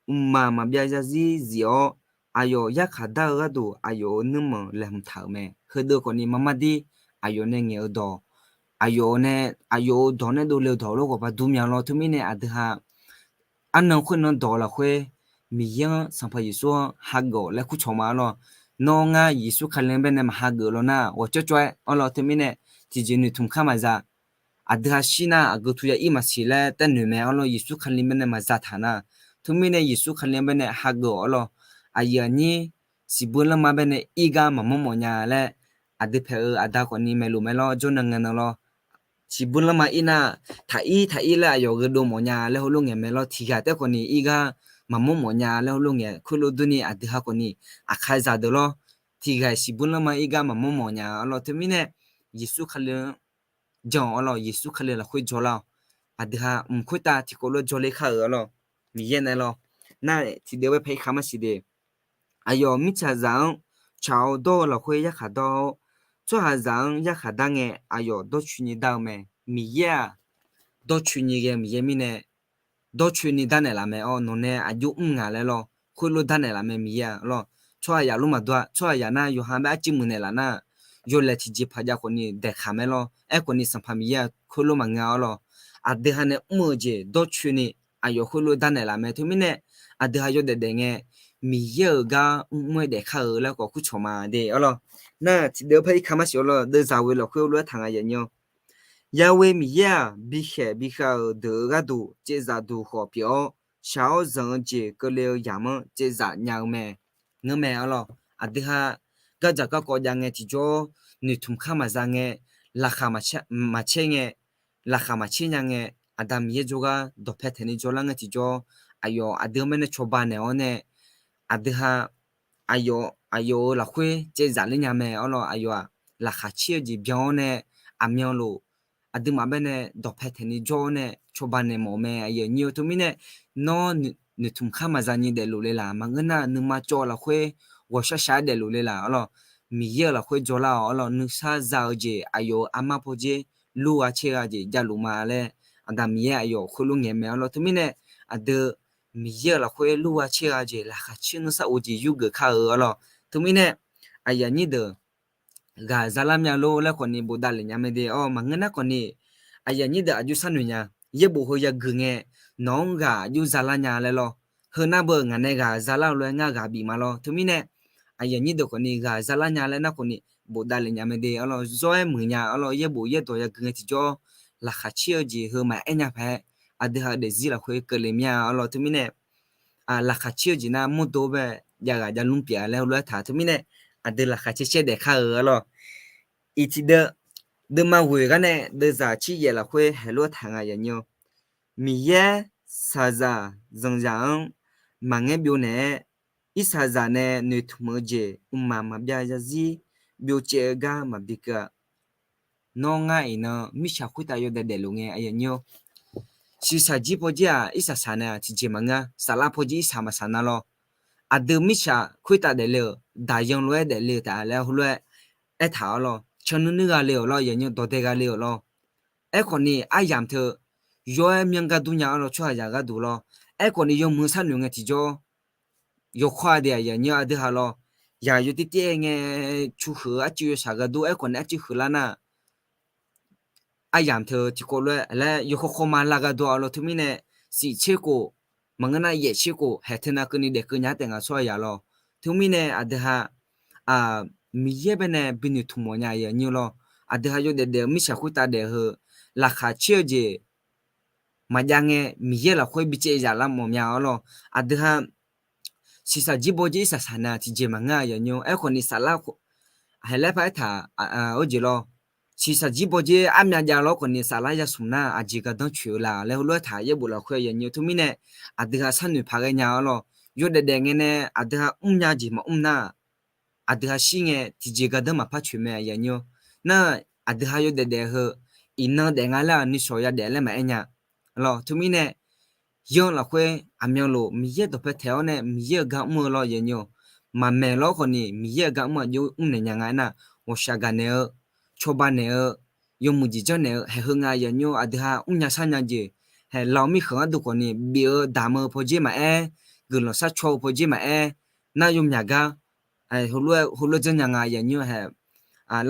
mqmaq maqbyav zarzir zif-awr, aqyawf yarkhaq dar-eu gharduq aqyawf-euq nuirmanq laeqhmq taq-euq mae. Heudeuv khawfni marmar dir aqyawf nae ngaeq-eu dawq, aqyawf nae, aqyawf-euq dawq nae dovle-eu dawq lof khawf ba dur mya lawr. Teumirnae aqdui ha arnan khoernan dawq lafkhoer Miqyaer-anr Sanqpaq Yeqsur-anr hageuf-awq laer kurcawq ma-awr lawr. Nawr ngar Yeqsur Kali-anr baenae maqhageuf law nar ghawqcawv cawv-aer-awr lawr. Teumirnae tiqjeq noeqtmq kar maqza. Aqdui ha shir nar aqgeu tu ya ir maqsiq laer taef noeq mae-awr lawr. Yeqsur Kali-anr baenae maqza taq nar, teumirnae Yeqsur Kali-anr baenae hageuf-awq-awr lawr. Aqyuif aqnyir siqbuir lanrma baenae ir gar maqmawr mawf nya laer aqdui paeq-eu aqda khawfni maeqluf mae lawr. Jawrnan ngae nan lawr. Siqbuir lanrma ir nar, taq ir taq ir laer aqyawf gheudov mawf nya laer heulof ngaeq mae lawr. Tiqghaq taef khawfni ir gar maqmawr mawf nya laer heulof ngaeq. Khoerlof durni aqdui ha khawfni aqkar zaqdeuq lawr. Tiqghaq siqbuir lanrma ir gar maqmawr mawf nya-awr lawr. Teumirnae Yeqsur Kali-anr jan-awr lawr. Yeqsur Kali lafkhoer jawrlar-awq. Aqdui ha mq khoertav tiqkawv lof jawrler kar-euq-awr lawr. Miqyaer nae lawr. Nar tiqdeuv bae pae irkar marsiq de. Aqyawf mirtsaqzaq-anr tsaq-awr dawr-eu lafkhoer yarkhaq dawr-awr, tsawrhaqzaq-anr yarkhaq dar ngae aqyawf dawrcoeni dar-eu mae. Miqyaer-aq dawrcoeni ghae-eu Miqyaer mirnae dawrcoeni darnaeq laf mae-awr, nawq nae aqjox mr ngaq laer lawr. Khoerlof darnaeq laf mae Miqyaer-aq lawr. Tsawrhaqzaq lof maqdur-a. Tsawrhaqzaq nar yawqha bae arcuiv muiqnaeq laf nar, yawlaeq tiqjeqpaq jav khawfni daeqkaq mae lawr. Aerkhawfni Sanqpaq Miqyaer-aq khoerlof maqngeur-awr lawr. Aqdui ha nae mr-eu jeq dawrcoeni aqyawf khoerlof darnaeq laf mae. Teumirnae aqdui ha yawdaef daef ngae Miqyaer-euq gar mrmr-aer daefkar-eu laer khawf kurcawq ma de-awr lawr. Nar tiqdeuv pae irkar marsiq-awr lawr. Deuvzaq ghoe lafkhoer lof-aer taq nga yaf nyir-awr, Yahweh Miqyaer-aq bikhaeq bikhav-euq deuq-euq gharduq caevzaf duq khawf pyeuf-awr, shaq-awr zanq-eu jeq keuvle-eu yamq-anr caevzaf nya-eu mae. Ngeurmae-awr lawr. Aqdui ha gardzaq garkawv jav ngae tiqjawr, noeqtmq kar maqza ngae, laqkhaq maqcaer ngae, laqkhaq maqcaer nya ngae, Aqda Miqyaer jawrgar dawqpae taeqni jawrlar ngae tiqjawr, aqyawf aqdui-anr baenae cawba naeq-awr nae, aqdui ha aqyawf, aqyawf-euq lafkhoer caevzaf ler nya mae-awr lawr. Aqyawf-aq laqkhaq caer-eu jeq byan-awr nae, aqmyanluf aqduimaf baenae dawqpae taeqni jawr-awr nae cawba naeq mawf-eu mae. Aqyuif aqnyir-eu teumirnae, nawr noeqtmq kar maqza nyi daefluf le laq. Maqngeur nar nuima cawv-eu lafkhoer ghawqshaq shaq-aer daefluf le laq-awr lawr. Miqyaer-euq lafkhoer jawrlar-awq-awr lawr. Nuisar za-eu jeq aqyawf-euq armar pawdzer lur gha caer gha jeq javluf ma laer, Aqda Miqyaer aqyawf khoerlof ngaeq mae-awr lawr. Teumirnae aqdui Miqyaer-euq lafkhoer lur gha caer gha jeq laqkhaq caer nuisar of jeq yurgeuf kar-eu-awr lawr. Teumirnae aqyuif aqnyir deuq ghaq zalar mya lor laer khawfni bofdav lef nya mae de-awr. Maqngeur nar khawfni aqyuif aqnyir deuq aqjox sharnoeq nya. Yaerbof heu yaguiq ngae nawq-anr ghaq aqjox zalar nya laer lawr. Heu nar beu ngaq nae ghaq zalar-eu lof-aer ngar ghaq bif ma lawr. Teumirnae aqyuif aqnyir deuq khawfni ghaq zalar nya laer nar khawfni bofdav lef nya mae de-awr lawr. Zawr-aer muiq nya-awr lawr. Yaerbof yaerdawq yaguiq ngae tiqjawr laqkhaq caer-eu jeq heu maqaer nya paq-aer, aqdui ha-eu daefzir lafkhoer keuvle mya-awr lawr. Teumirnae laqkhaq caer-eu jeq nar mawrdo bae jav ghaq jav lmr pyeuf-a laer heulof-aer taq. Teumirnae aqdui laqkhaq caer caer daef kar-eu-awr lawr. Iq tiqdeuv, deuvma ghoeq gar nae deuvzaq ciryaef lafkhoer haeq lof-aer taq nga yaf nyir-awr, Miqyaer shaqzaq zanqzaq-anr maqngaer byov naeq-aer, irsaqzaq nae noeqtmq-eu jeq mqmaq maqbyav zarzir byovcaev-eu gar maqbi keuv-a. Nawr ngar iqnan mirtsaq khoertav yawdaef daefluf ngae, aqyuif aqnyir-awr, shiqshaq jir pawdzer-aq irsaq saq nae-aq tiqjeq maqngeur-a. Saflar pawdzer irsaq maqsaq na lawr. Aqdui mirtsaq khoertav daefle-euq daqyan lof-aer daefle-eu taef laer heulof-aer aertaq-awr lawr. Can nuir nuir gha le-euq lawr, yaf nyir-awr, dawqdae gha le-euq lawr. Aerkhawfni aryamq teu yawr-aer myanr gar dur nya-awr lawr, tsawrhaqzaq gharduq lawr. Aerkhawfni yawmuiq sharnoeq ngae tiqjawr yawkawr-a de, aqyuif aqnyir-awr, aqdui ha lawr. Yaq yawtiv tiv-aer ngae cu huiq-eu arcuiv yawshaq gharduq aerkhawfni arcuiv huiqlar nar, aryamq teu tiqkawv lof-aer laer yawkawr kawrma lar gharduq-awr lawr. Teumirnae siq tser khof maqngeur nar yaef tser khof haeq teunav keuvni daef keuv nya-aer taef nga tsawrhaqzaq lawr. Teumirnae aqdui ha Miqyaer baenae binoeq tmq mawf nya, aqyuif aqnyir-awr lawr. Aqdui ha yawdaef daef-eu mirtsaq khoertav daef heu laqkhaq caer-eu jeq maqjav ngae Miqyaer lafkhoer bicaev zaf lar mawf mya-awr lawr. Aqdui ha shiqshaq jir bawjer irsaq saq nae tiqjeq maqngeur-a, aqyuif aqnyir-awr. Aerkhawfni saflar haeq laer par aertaq-eu jeq lawr. Shiqshaq jir bawjer armyav jav lawr khawfni saflar yasmq nar aqjeq gardanr coeq-eu la laer heulof-aer taq yaerbof lafkhoer, aqyuif aqnyir-awr. Teumirnae aqdui ha sharnoeq paq ghae nya-awr lawr. Yawdaef daef ngae nae aqdui ha mrnya jeq maqmr nar, aqdui ha shir ngae tiqjeq gardanr maqpar coeq mae, aqyuif aqnyir-awr. Nar aqdui ha yawdaef daef heu iqnan daef nga laer-aq nuishawq yadaef laer maqaer nya lawr. Teumirnae yanr lafkhoer aqmyanluf Miqyaer dawqpae taeq-awr nae Miqyaer-euq gar mr-eu lawr, aqyuif aqnyir-awr. Maqmaeq lawr khawfni Miqyaer-euq gar mr aqjox mrnaeq nya nga aernar, ghawqshaq gaqnaeq-eu, cawba naeq-eu, yawmuiq jeq janrnaeq-eu haeq heu nga, aqyuif aqnyir-awr. Aqdui ha mrnya sharnya jeq haeq lawq mirkhanq gharduq khawfni bif-eu damq-eu pawjer maqaer, guiqlanq sharcaw-eu pawdzer maqaer, nar yawmyaq gar heulof-aer janrnya nga, aqyuif aqnyir-awr hae.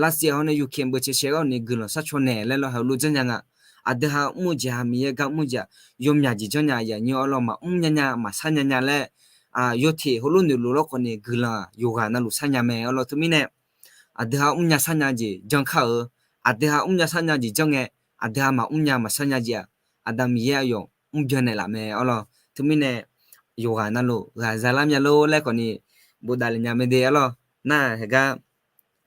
Lavsaev hawr nae Ukraine beucae shae gar-awq ni guiqlanq sharcaw naeq laer lawr heulof janrnya nga. Aqdui ha mr-eu jeq ha Miqyaer gar mr-eu jeq-aq, yawmyaq jeq janrnya, aqyuif aqnyir-awr lawr maqmr nyanya maqshar nyanya laer, yawteq heulof noeqluf lawr khawf ni guiqlanq-aq yawqghaq navluf sharnya mae awr lawr. Teumirnae aqdui ha mrnya sharnya jeq janr kar-euq, aqdui ha mrnya sharnya jeq janr ngae, aqdui ha maqmr nya maqshar nya jeq-aq, Aqda Miqyaer aqyawf mrbyan naeqlaf mae awr lawr. Teumirnae yawqghaq navluf ghaq zalar mya lor laer khawf ni bofdav le nya mae de awr lawr. Nar haegar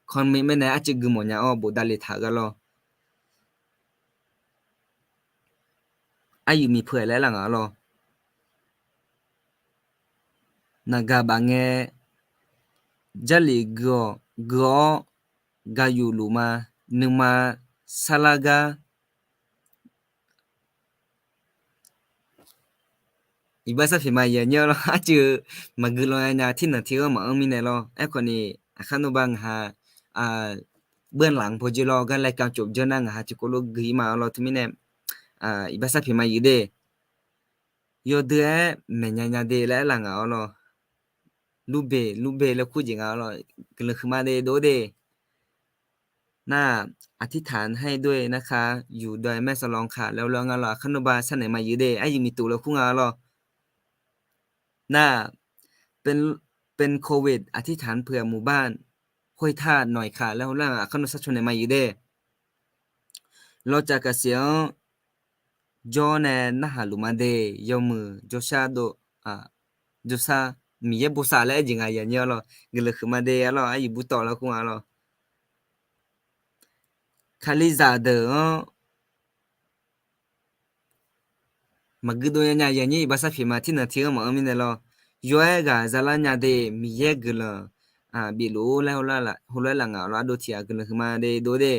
comment mae nae arcuiv gui mawf nya-awr bofdav le taq-eu gar lawr. Aryuif miqpeuq-aer laer laf nga awr lawr. Naqgaq baf ngae, Jarlif gui-awq, gui-awr gaq yufluf ma, nuima sarlar gar. Iqbax sarpyeq ma, aqyuif aqnyir-awr lawr, arcuiv maqgui law nya nya, tirnanq tirghanr maqanr mirnae lawr. Aerkhawf ni, aqkar nawr ba ngaq ha beuv laf-anr pawdzer lawr gar laer kavcof dzeur nar ngaq ha tiqkawv lof gui-ir ma awr lawr. Teumirnae iqbax sarpyeq ma, aqyuif de. Yawdui-aer maeqnya nya de laer aer laf nga awr lawr. Lurbeq lurbeq laer kur jeq nga awr lawr. Guiqlanq huiqma de dov de. Nar-aq, อธิษฐานให้ด้วยนะคะ อยู่ดอยแม่สลองค่ะ laer hawlar nga lawr. Aqkar nawr ba sharnaeq ma, aqyuif de. Aryuif miqtof laer kur nga awr lawr. Nar-aq, เป็น เป็นโควิด อธิษฐานเผื่อหมู่บ้านห้วยธาตุหน่อยค่ะ laer hawlar nga. Aqkar nawr sharcaw naeq ma, aqyuif de. Lawcaf kaqsiq-anr jawr nae narhaq luf ma de. Yawmuiq jawrshar dov, jawrshar Miqyaer bosav laer aer jeq nga, aqyuif aqnyir-awr lawr. Guiqlanq huiqma de awr lawr. Aryuif burtawv laer kur nga lawr. Kalizaq deuq-anr maqgui dov nya nya, aqyuif aqnyir, iqbax sarpyeq ma, tirnanq tirghanr maqanr mirnae lawr. Yaw-aer ghaq zalar nya de, Miqyaer guiqlanq bifluf-ur laer hawlar laf nga lawr. Ardov tiq ghaq guiqlanq huiqma de dov de.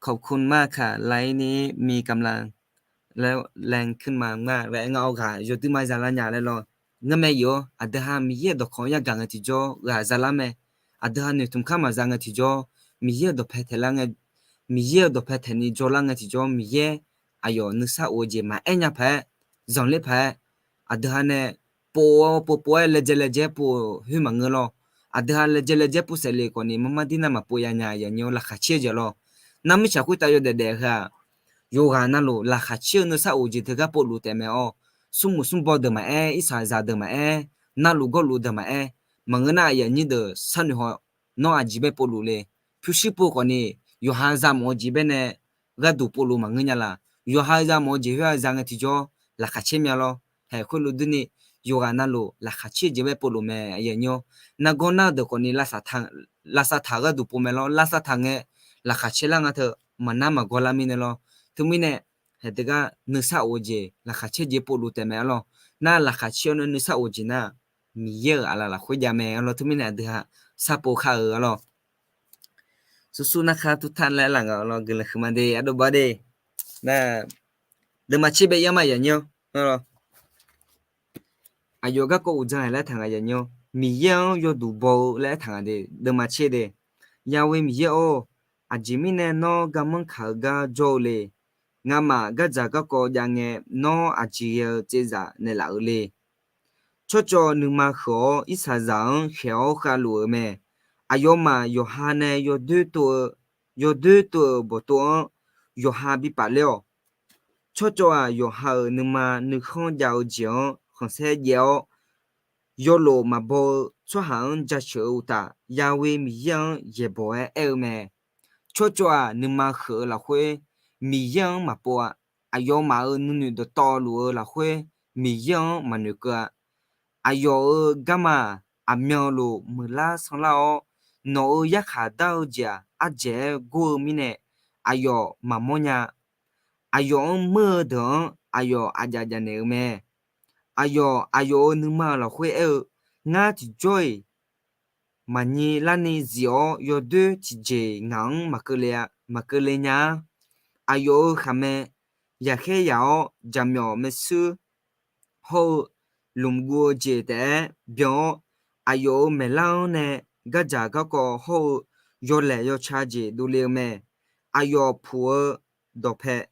ขอบคุณมากค่ะ ไลฟ์นี้มีกำลังแรงขึ้นมามาก laer aer nga. Awq, ghaq yawdui ma zalar nya laer lawr. Ngar mae yawr, aqdui ha Miqyaer-euq dawqkawq-anr yagaq ngae tiqjawr ghaq zalar mae. Aqdui ha noeqtmq kar maqza ngae tiqjawr, Miqyaer-euq dawqpae taeq lar ngae, Miqyaer-euq dawqpae taeqni jawrlar ngae tiqjawr, Miqyaer aqyawf nuisar of-eu jeq maqaer nya paq-aer, zanqler paq-aer, aqdui ha nae pov-awr pov pov-aer laejae laejae-aer pov-euq khoer maqngeur lawr. Aqdui ha laejae laejae-aer pov saef le khawf ni marmar dir nar maqpov ya nya, aqyuif aqnyir-awr, laqkhaq caer-eu jeq lawr. Nar mirtsaq khoertav yawdaef daef heu-aq, yawqghaq navluf laqkhaq caer-eu nuisar of-eu jeq teugar povluf taef mae-awr, smrmuiq smrbaw deuq maqaer, irsaqzaq deuq maqaer, navluf gawrluf deuq maqaer, maqngeur nar aqyuif aqnyir deuq sharnoeq haw, nawr aqjeq bae povluf le. Pyurshuir pov khawf ni, yawqha za mawf-eu jeq bae nae gharduq povluf maqngeur nya laf. Yawqha za mawf-eu jeq khoer-aq za ngae tiqjawr laqkhaq caer mya lawr. Haeq khoerlof durni, yawqghaq navluf laqkhaq caer-eu jeq bae povluf mae, aqyuif aqnyir-awr. Nargawr nar-eu deuq khawf ni, lavsav taq gharduq pov mae lawr. Lavsav taq ngae, laqkhaq caer lar nga teu, maqnar maqgawr lar mirnae lawr. Teumirnae, haeq teugar nuisar of-eu jeq, laqkhaq caer jeq povluf taef mae arlawr. Nar laqkhaq caer-awr nae nuisar of-eu jeq nar, Miqyaer-euq aqlaf lafkhoer jav mae arlawr. Teumirnae aqdui ha sharpov kar-eu arlawr. Sursur narkhar turtar laer laf nga arlawr. Guiqlanq huiqma de, ardov bar de. Nar, deuvma tser bae ir-anr ma, aqyuif aqnyir-awr. Aqyawf garkawv uqdzan-aeq laer aertaq nga, aqyuif aqnyir-awr. Miqyaer-anr yawduq baw-eu laer aertaq nga de, deuvma tser de. Ya'we Miqyaer-or, aqjeq mirnae nawr garmanr kaq-eu gar jawr-eu le. Ngamaf gardzaq garkawv jav ngae, nawr aqjeq ghae-eu tsaevzaf naeqlaf-euq le. Tsawrcawv nuima huiq-awr, irsaqzaq-anr khaeq-awr khavluf-euq mae. Aqyawfmaf yawqha nae yawdoer tov-eu, yawdoer tov-euq bawqtov-anr yawqha bi paf ler-awq. Tsawrcawv-aq, yawqha-euq nuima nuikhanr jav-eu jeq-anr khanqsaer jaev-awr, yawlof maqbaw-eu tsawrhaq-anr jaceuq-eu uqtaf, Ya'we Miqyaer-anr yaeqbawq-aer aer-eu mae. Tsawrcawv-aq, nuima huiq-eu lafkhoer Miqyaer-anr maqpov-a. Aqyawfmaf-euq nuinoeq dawqtawvluf-eu lafkhoer Miqyaer-anr maqnoeqkeuv-a. Aqyawf-euq garma-aq, aqmyanluf muiqlar sanrlar-awr, nawq-euq yarkhaq dar-eu jeq-aq, ardzaeq-aer gor-eu mirnae, aqyawf maqmawr nya. Aqyawf-anr meur-eu deuq-anr aqyawf aqjaf jafnaeq-eu mae. Aqyawf, aqyawf-euq nuima-euq lafkhoer aer-eu, Ngar tiqjawr-iq maqnyi larni zif-awr, yawdoer tiqjeq-iq ngaq-anr maqkeuvle nya-ar. Aqyawf-euq khaqmae yaqkhaer yaq-awr, jaqmyawf maershuir hawr-eu lmqguv-eu jeq taef-aer byan-awr, aqyawf-euq maeqlar-anr nae gardzaq garkawv hawr-eu yawlaeq yawca jeq dovle-eu mae. Aqyawf puq-eu dawqpae,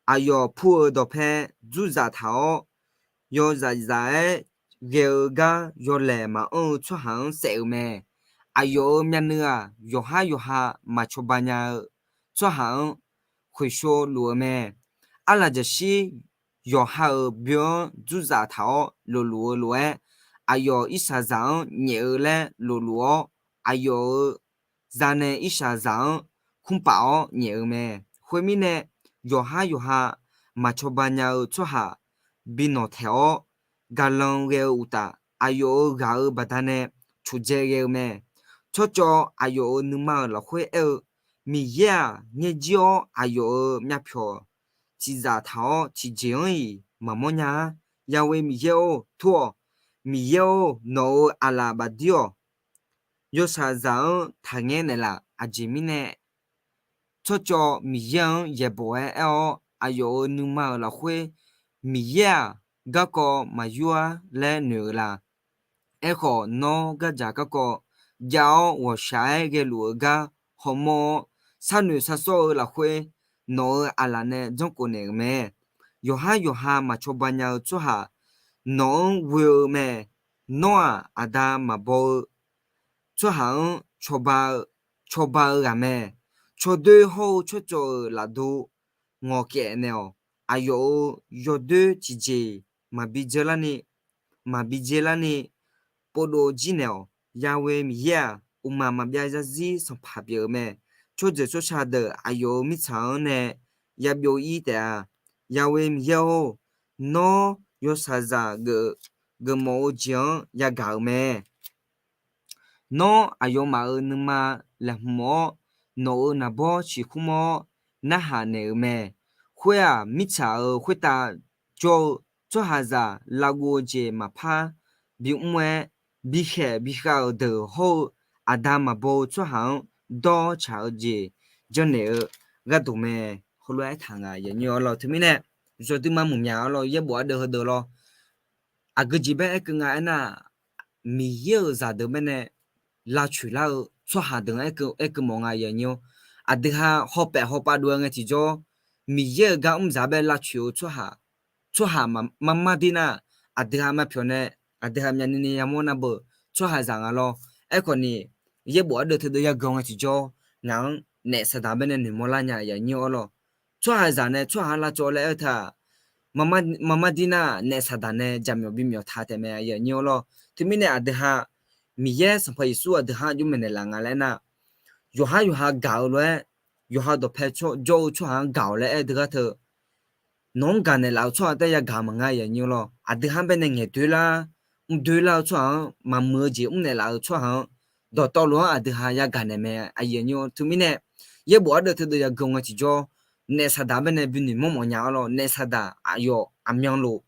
aqyawf pur-eu dawqpae dzurzaq taq-awr, yawzaf zaf-aer ghae-eu gar yawlaeq maqanr-eu tsawrhaq-anr saef-euq mae. Aqyawf-euq myavnuiv-aq, yawqhar yawqha maqcawba nya-eu tsawrhaq-anr khoeqshov luf-eu mae. Arlaqjaqshir yawqha-euq bymr-anr dzurdzaf taq-awr lofluf-eu lof-aer, aqyawf irshaqzaq-anr nyaef-eu laer lofluf-awr, aqyawf-euq zanae irshaqzaq-anr kmr paf-awr nyaef-eu mae. Khoermirnae, yawqhar yawqha maqcawba nya-eu tsawrhaq binawq taeq-awr gaqlanq ghae-eu uqtaf, aqyawf-euq ghaq-euq baqdanae coqdzae ghae-eu mae. Tsawrcawv aqyawf-euq nuima-euq lafkhoer aer-eu, Miqyaer-aq, ngaerjir-awr aqyawf-euq myavpyawq tiqzaf taq-awr tiqjeq-anr-iq maqmawr nya-ar. Yahweh Miqyaer-or, tur-awq. Miqyaer-or, nawq-euq aqlaf bafdir-awq. Yawshaqzaq-anr taqngaer naeqlaf. Aqjeq mirnae, tsawrcawv Miqyaer-anr yaeqbawq-aer aer-awr, aqyawf-euq nuima-euq lafkhoer Miqyaer-aq, garkawv maqyur-ar laer noeq-eu la? Aerkhawf, nawr gardzaq garkawv jav-awr ghawqshaq-aer ghaeluf-eu gar hawmawr-awr, sharnoeq sharsawr-eu lafkhoer nawq-euq aqlaf nae janrkhof naeq-euq mae. Yawqhar yawqha maqcawba nya-eu tsawrhaq nawq-anr ghoe-eu mae. Nawr-aq, aqda maqbaw-eu tsawrhaq-anr cawba-eu ghaq mae. Cawdoer hawr-eu tsawrcawv-euq lafdov ngawqkaef naeq-awq. Aqyawf-euq yawdoer tiqjeq maqbi dzaelarni, maqbi dzaelarni povdov jir naeq-awq. Yahweh Miqyaer-aq, uqmaq maqbyav zarzir sanqpaq pyeuf-eu mae. Tsawrjeuq tsawrca deuq aqyawf-euq mirtsaq-anr nae yabyov ir taef-a. Yahweh Miqyaer-or, nawr yawshaqzaq geuf, geufmawf-eu jeq-anr yagaq-euq mae. Nawr aqyawfmaf-euq nuima laeqhmq-awr, nawq-euq naqbawr ciqkmr-awr narhaq naeq-euq mae. Khoer-aq, mirtsaq-euq khoertav jawr-eu tsawrhaqzaq lavguv-eu jeq maqpar bimr-aer, bikhaeq bikhav-euq deuq hawr-eu aqda maqbaw-eu tsawrhaq-anr dawr tsaq-eu jeq janrnaeq-eu gharduq mae. Heulof-aer taq nga yaqnyir-awr lawr. Teumirnae, yawduima mqmyaq-awr lawr, yaerbof ardeuv heudeuq lawr. Aqgeu jeq bae aerkeuv nga aernar, Miqyaer-euq zaqdeuq baenae lavcoeq lar-eu tsawrhaq deuq-anr aerkeuv mawf nga yaqnyir-awr. Aqdui ha hawpaef hawpav dov-aer ngae tiqjawr, Miqyaer-euq gar mr zaq bae lavcoeq-eu tsawrhaq, tsawrhaq marmar dir nar, aqdui ha myavpyawq nae, aqdui ha myavnuiv ni yamawr nar beu tsawrhaqzaq nga lawr. Aerkhawf ni, yaerbof ardeuv teudeuv yagaq ngae tiqjawr, ngaq-anr naef saqdaq baenae noeqmawr lar nya yaqnyir-awr lawr. Tsawrhaqzaq nae tsawrhaq-anr lavcawv laer aer-eu taq, marmar dir nar naef saqdaq nae jaqmyawf bimyawf ta taef mae yaqnyir-awr lawr. Teumirnae aqdui ha Miqyaer Sanqpaq Yeqsur aqdui ha-anr aqjox maeqnaeq laf nga laer nar, yawqhar yawqha gaq-eu lof-aer, yawqha dawqpae jawr-eu tsawrhaq-anr gaq-awq laer aer-eu deuq gar teu, nawq-anr gaqnaeq laf-eu tsawrhaq taef yagaq maqnga yaqnyir-awr lawr. Aqdui ha baenae ngaeq doerlar, mr doerlar-eu tsawrhaq-anr, maqmuiq-eu jeq mrnaeq laf-eu tsawrhaq-anr, dawqtawvluf-anr aqdui ha yagaq naeq mae. Teumirnae, yaerbof ardeuv teudeuv yagaq ngae tiqjawr, naef saqdaq baenae binoeq mawrmawf nya-awr lawr. Naef saqdaq aqyawf aqmyanluf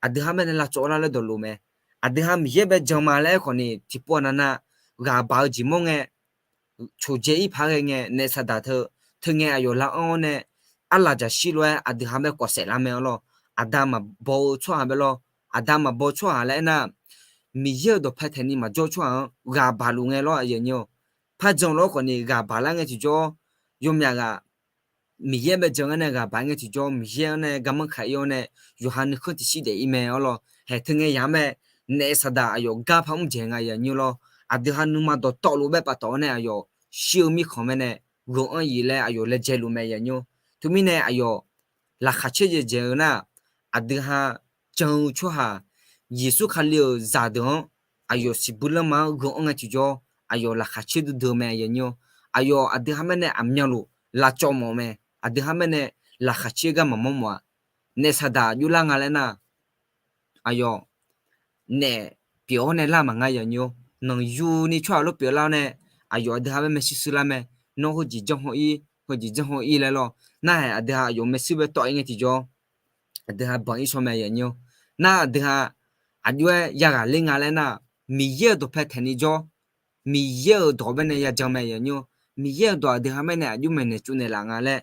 aqdui ha baenae lavcawv lar laer dawqlof mae. Aqdui ha Miqyaer bae jan ma laer aerkhawf ni tiqpov aqnav nav ghaq baq-eu jeq mawr ngae, coqdzae ir paq ghae ngae, naef saqdaq teu, teungae aqyawf laranr-awr nae, arlaqjaqshir lof-aer aqdui ha bae kawf saef lar mae-awr lawr. Aqda maqbaw-eu tsawrhaq bae lawr. Aqda maqbaw tsawrhaq laer aernar, Miqyaer-euq dawqpae taeqni maqjawr tsawrhaq-anr ghaq baq luf ngae lawr aqyawf nyir-awr. Par jan-eu lawr khawf ni ghaq baq lar ngae tiqjawr, yawmyaq ghaq Miqyaer bae jan-anr nae ghaq baq ngae tiqjawr, Miqyaer-anr nae garmanr kaq ir-awr nae, yawqha nuikhanr tiqshir daef ir mae-awr lawr. Haeq teungae yaq-anr mae, naef saqdaq aqyawf gar par mr dzaeq nga yaqnyir-awr lawr. Aqdui ha nuima dawqtawvluf bae paftawf-awr nae aqyawf shir-eu mirkhanq mae nae gheu-anr iq laer aqyawf laejae luf mae yaqnyir-awr. Teumirnae aqyawf laqkhaq caer dzaeq dzaeq-eu nar, aqdui ha jan-eu tsawrhaq, Yeqsur Kali-euq zaqdeuq-anr aqyawf siqbuir lanma-anr gheu-anr ngae tiqjawr, aqyawf laqkhaq caer duidui-eu mae yaqnyir-awr. Aqyawf aqdui ha baenae aqmyanluf lavcawv mawf mae. Aqdui ha baenae laqkhaq caer gar maqmawr mawf-a. Naef saqdaq aqjox lar nga laer nar, aqyawf naef pyeuf-awr nae lar maqnga yaqnyir-awr. Nanqyuni tsawrhaq lof pyeuf lar-awr nae, aqyawf aqdui ha bae maershuir shuir lar mae. Nawr heujeq janr haw ir, heujeq janr haw ir laer lawr. Nar-aer aqdui ha aqyawf maershuir bae tawv ir ngae tiqjawr, aqdui ha banq ir shaw mae yaqnyir-awr. Nar aqdui ha aqjox-aer yaghaq ler nga laer nar, Miqyaer-euq dawqpae taeqni jawr, Miqyaer-euq dawq baenae yajan mae yaqnyir-awr. Miqyaer-euq dawq aqdui ha baenae aqjox maeqnaeq tsovnaeq laf nga laer,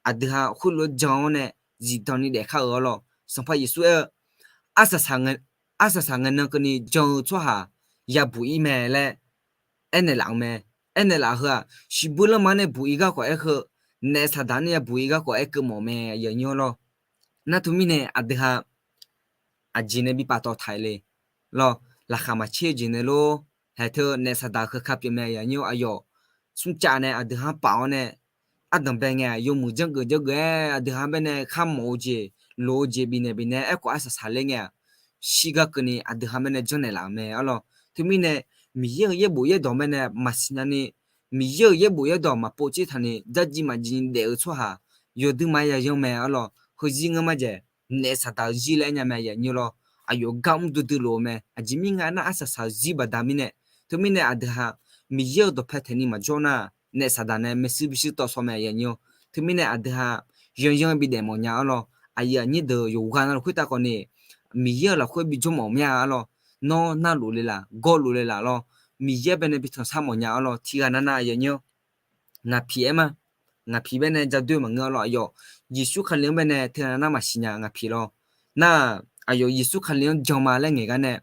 aqdui ha khoerlof-aer jan-awr nae zifdan ni daefkar-euq-awr lawr. Sanqpaq Yeqsur aer-eu, arsaq saq ngae nan keuvni jan-eu tsawrhaq yabuq ir mae laer aernaeq laf-eu mae. Aernaeq laf heu-aq, siqbuir lanma nae buq ir garkawv aer heu, naef saqdaq nae yabuq ir garkawv aer keuv mawf mae yaqnyir-awr lawr. Nar teumirnae aqdui ha aqjeq nae bi paftawf taq-iq le lawr. Laqkhaq maqtser-eu jeq nae lor. Haeq teu naef saqdaq keuka pyeuf mae aqyuif aqnyir-awr, aqyawf smrcav nae aqdui ha-anr paf-awr nae, ardanq bae ngae-aq, yawmuiq janrgeuf janrgeuf-aer aqdui ha-anr baenae kharmawf-eu jeq, loq-eu jeq bifnaeq bifnaeq-aer aerkhawf arsaq saqler ngae-aq, shirgar keuvni aqdui ha baenae janrnaeq laf-euq mae arlawr. Teumirnae Miqyaer-euq yaerbof yaerdawq baenae maqsiq nyani, Miqyaer-euq yaerbof yaerdawq maqpov tser taqni dzardziv maqdziv daef-eu tsawrhaq yawduima yayanr mae arlawr. Heuzir ngeur marjaeq, naef saqdaq-eu zir laer aernya mae aqyuif aqnyir lawr. Aqyawf gar mr duidui lof-eu mae. Aqjeq mirnae aernar, arsaq saq-eu zir baqda mirnae. Teumirnae aqdui ha Miqyaer-euq dawqpae taeqni maqjawr nar, naef saqdaq nae maershuir bishuir tawv shaw mae aqyuif aqnyir-awr. Teumirnae aqdui ha yanyanr bidaef mawf nya arlawr. Aqyuif aqnyir deuq yawqghaq navluf khoertav khawfni, Miqyaer-euq lafkhoer bijawr mawf mya arlawr. Nawr narluf le laf, gawrluf le laf lawr. Miqyaer baenae bi tanqsar mawf nya arlawr. Tiqghaq navnav aqyuif aqnyir-awr, ngaq piq aer ma. Ngaq piq baenae jadoer maqngeur arlawr. Aqyawf Yeqsur Kali-anr baenae teunav nar maqsiq nya ngaq piq lawr. Nar, aqyawf Yeqsur Kali-anr jan ma laer ngaeq gar nae,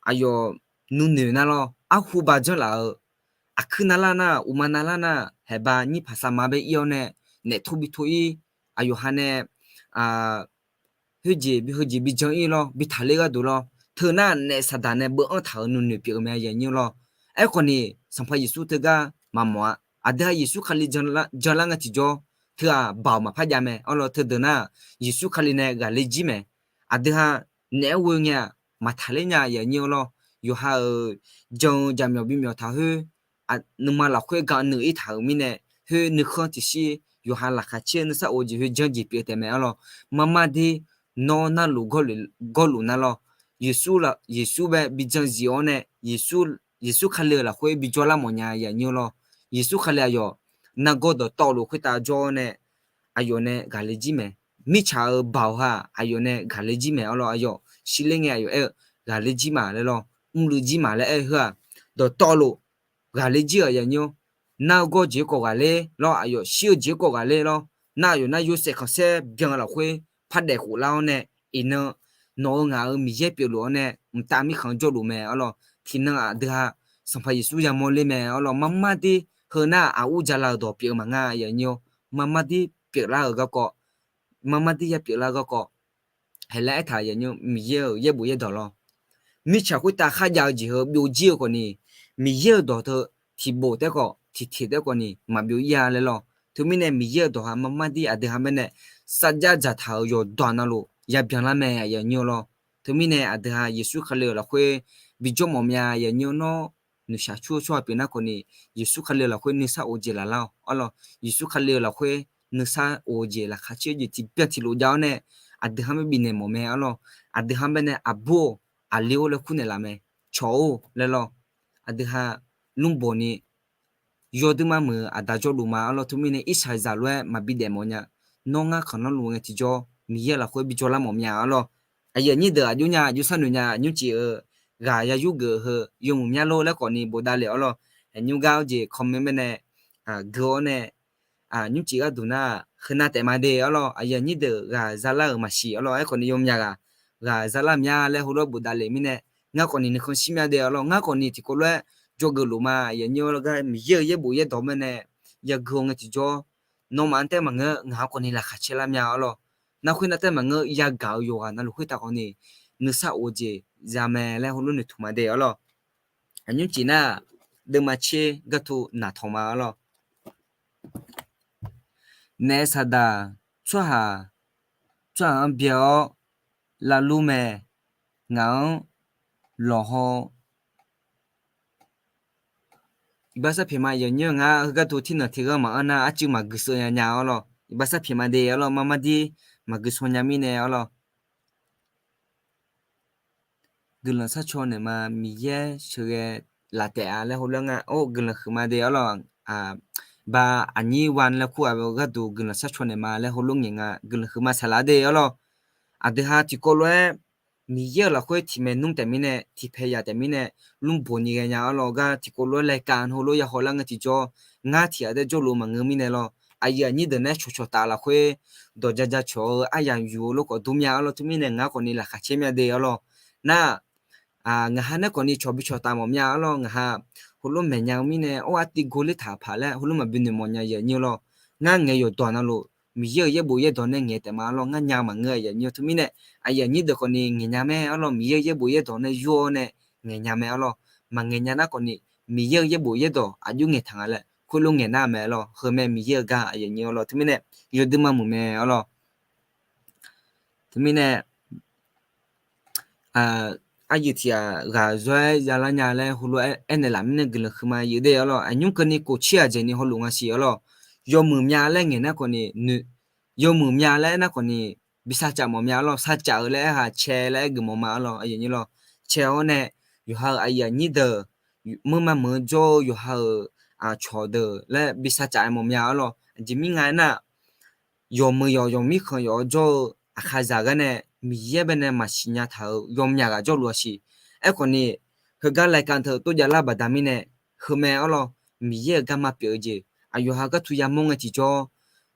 aqyawf nuinoeq nar lawr, arhu ba janrlaf-eu, aqkuir navlar nar, uqma navlar nar, haeqba nyir paqsar ma bae ir-awr nae, naef tor bi tor ir, aqyawf ha nae khoerjeq bi heujeq bi jan ir lawr, bi taqler gharduq lawr. Teunar naef saqdaq nae beuv-anr taq-euq nuinoeq pyeuf-eu mae aqyuif aqnyir lawr. Aerkhawfni, Sanqpaq Yeqsur teugar maqmawf-a. Aqdui ha Yeqsur Kali janlar ngae tiqjawr, teu-aq baoq maqpar jav mae arlawr. Teudeuq nar, Yeqsur Kali nae ghaqler jir mae. Aqdui ha naef-aer ghoe ngae-aq, maqtaqler nya aqyuif aqnyir lawr. Yawqha-euq jan-eu jaqmyawf bimyawf taq khoer, nuima lafkhoer ga nuiv ir taq-euq mirnae, khoer nuikhanr tiqshir yawqha laqkhaq caer-eu nuisar of-eu jeq khoer janr jeq pyeuf taef mae arlawr. Marmar dir, nawr narluf gawrluf nar lawr. Yeqsur bae bi jan zif-awr nae, Yeqsur Kali-euq lafkhoer bijawr lar mawf nya aqyuif aqnyir lawr. Yeqsur Kali aqyawf nargawr dawqtawvluf khoertav jawr-awr nae, aqyawf nae ghaqler jir mae. Mirtsaq-euq baoq ha aqyawf nae ghaqler jir mae arlawr. Aqyawf shirler ngae aqyawf aer-eu, ghaqler jir ma laer lawr, mrluiv jir ma laer aer-eu heu-aq, dawqtawvluf ghaqler jir-euq aqyuif aqnyir-awr, nar-eu gawr jeq-aer kawv ghaqler lawr, aqyawf shir-eu jeq-aer kawv ghaqler lawr. Nar aqyawf nar yawshaef khanqsaer byan-eu lafkhoer par daef khof lar-awr nae, iqnan nawq-euq ngaq-euq Miqyaer pyeufluf-awr nae mqtav mirkhanq-anr jawrluf mae arlawr. Tiqnan aqdui ha Sanqpaq Yeqsur yamawr ler mae arlawr. Marmar dir, heu nar aqur jala-euq dawq pyeuf-eu maqnga aqyuif aqnyir-awr, marmar dir pyeuflar-euq garkawv, marmar dir ya pyeuflar-eu garkawv, haeq laer aertaq aqyuif aqnyir-awr, Miqyaer-euq yaerbof yaerdawq lawr. Mirtsaq khoertav kharjav-eu jeq heu byovjir-eu khawfni, Miqyaer-euq dawq teu tiqbof taef khawf tiqteq taef khawfni maqbyov ir-a laer lawr. Teumirnae Miqyaer-euq dawq ha marmar dir aqdui ha baenae sarjax dzaqtaq-euq yawqdawq navluf yabyan lar mae aqyuif aqnyir-awr lawr. Teumirnae aqdui ha Yeqsur Kali-euq lafkhoer bijawr mawf mya aqyuif aqnyir-awr, nawr noeqshaq cur-eu tsawrhaq pyeuf nar khawfni, Yeqsur Kali-euq lafkhoer nuisar of-eu jeq laf lar-awq arlawr. Yeqsur Kali-euq lafkhoer nuisar of-eu jeq laqkhaq caer-eu jeq tiqbyan tiqlof jav-awr nae, aqdui ha-anr bae bifnaeq mawf mae arlawr. Aqdui ha-anr baenae aqbur-or, aqli-or laer kur naeqlaf mae. Cawq-or laer lawr. Aqdui ha lmrboq ni yawduima muiq-eu aqda jawrluf ma arlawr. Teumirnae irsaqzaq lof-aer maqbi daef mawf nya. Nawr ngar khanqlanr luf ngae tiqjawr Miqyaer-euq lafkhoer bijawr lar mawf mya arlawr. Aqyuif aqnyir deuq aqjox nya aqjox sharnoeq nya nymrcif-eu ghaq ya yur geuf-eu heu yawmuiq myanr lor laer khawfni bofdav le arlawr. Aqnymr gar-awr jeq comment baenae gui-awr nae, nymrcif gharduq nar heunav taef ma de arlawr. Aqyuif aqnyir deuq ghaq zalar-euq maqsiq arlawr. Aerkhawfni yawmya ghaq ghaq zalar mya laer heulof-aer bofdav le mirnae, ngar khawfni nuikhanr shir mya de arlawr. Ngar khawfni tiqkawv lof-aer jawrgeuf luf ma. Aqyuif aqnyir-awr gar Miqyaer-euq yaerbof yaerdawq baenae ya gui-awr ngae tiqjawr, nawmaf-anr taef maqngeur, ngaq-anr khawfni laqkhaq caer lar mya arlawr. Nar khoernav taef maqngeur, yagaq-euq yawqghaq navluf khoertav khawfni nuisar of-eu jeq za mae laer heulof noeqtmq ma de arlawr. Aqnymr cif nar, deuvma tser gartu naqtawq ma arlawr. Naef saqdaq tsawrhaq, tsawrhaq-anr byae-awr lavlur mae. Ngaq-anr lawqhaw. Iqbax sarpyaeq ma aqyuif aqnyir-eu ngar heugar tu tirnanq tiqghaq maqanr nar arcuiv maqgui sheu nya nya arlawr. Iqbax sarpyaeq ma de arlawr, marmar dir maqgui sheu nya mirnae arlawr. Guiqlanq sharcaw naeqma Miqyaer sheuqghae laf taef-a laer heulof nga. Or, guiqlanq huiqma de arlawr. Ba aqnyir wan laer kur-aq gharduq guiqlanq sharcaw naeqma laer heulof ngaeq nga. Guiqlanq huiqma saqlaq de arlawr. Aqdui ha tiqkawv lof-aer Miqyaer-euq lafkhoer tiq maeq nmr taef mirnae, tiq paeq yaf taef mirnae, lmrboq ni ghaenya arlawr. Gar tiqkawv lof-aer laeqkaq heulof ya hawlar ngae tiqjawr, ngar tiq ghaq daer jawrluf maqngeur mirnae lawr. Aqyuif aqnyir deuq nae cawqcawq taf lafkhoer dawq jaja cawq-eu aryamq yuf-eu lof khawf dur mya arlawr. Teumirnae ngar khawfni laqkhaq caer mya de arlawr. Nar, ngaq ha nae khawfni cawq bi cawq taf mawf mya arlawr. Ngaq ha heulof maeqnya-eu mirnae, or, artiv gor ler taq paq laer heulof maqbi noeqmawf nya aqyuif aqnyir lawr. Ngar ngaeq yawqdawq navluf Miqyaer-euq yaerbof yaerdawq nae ngaeq taef ma arlawr. Ngar nya maqngeur aqyuif aqnyir-eu teumirnae, aqyuif aqnyir deuq khawfni ngaeq nya mae arlawr. Miqyaer-euq yaerbof yaerdawq nae yur-awr nae ngaeq nya mae arlawr. Maqngaeq nya nar khawfni, Miqyaer-euq yaerbof yaerdawq aqjox ngaeqtaq nga laer khoerlof ngaeq nar mae arlawr. Heu mae Miqyaer-euq gar aqyuif aqnyir arlawr. Teumirnae yawdui ma muiq mae arlawr. Teumirnae aqyuif tiq ghaq ghaq zawr-aer yalar nya laer heulof-aer aernaeq laf mirnae guiqlanq huiqma yuf de arlawr. Aqnymr keuvni kof tser ghaq jeq ni hawluf nga siq arlawr. Yawmuiq mya laer ngaeq nar khawfni, yawmuiq mya laer aernar khawfni, bi sarcaf mawf mya arlawr. Sarcaf-eu laer aer-aq cae laer aer geuf mawf ma arlawr. Aqyuif aqnyir lawr, cae-awr nae yawqha-euq aqyuif aqnyir deuq, meuq ma meuq-eu jawr-eu yawqha-euq aqcawq deuq laer bi sarcaf-aer mawf mya arlawr. Aqjeq mir nga aernar, yawmuiq yawq yawqmir khanq yawf-awr jawr-eu aqkhaqzaq gar nae Miqyaer bae nae maqsiq nya taq-euq yawmyaq ghaq jawrluf-a siq. Aerkhawfni, heugar รายการ teu tov javlar baqda mirnae, heu mae arlawr. Miqyaer-euq garma pyeuf-eu jeq aqyawf ha gar tu yamawr ngae tiqjawr,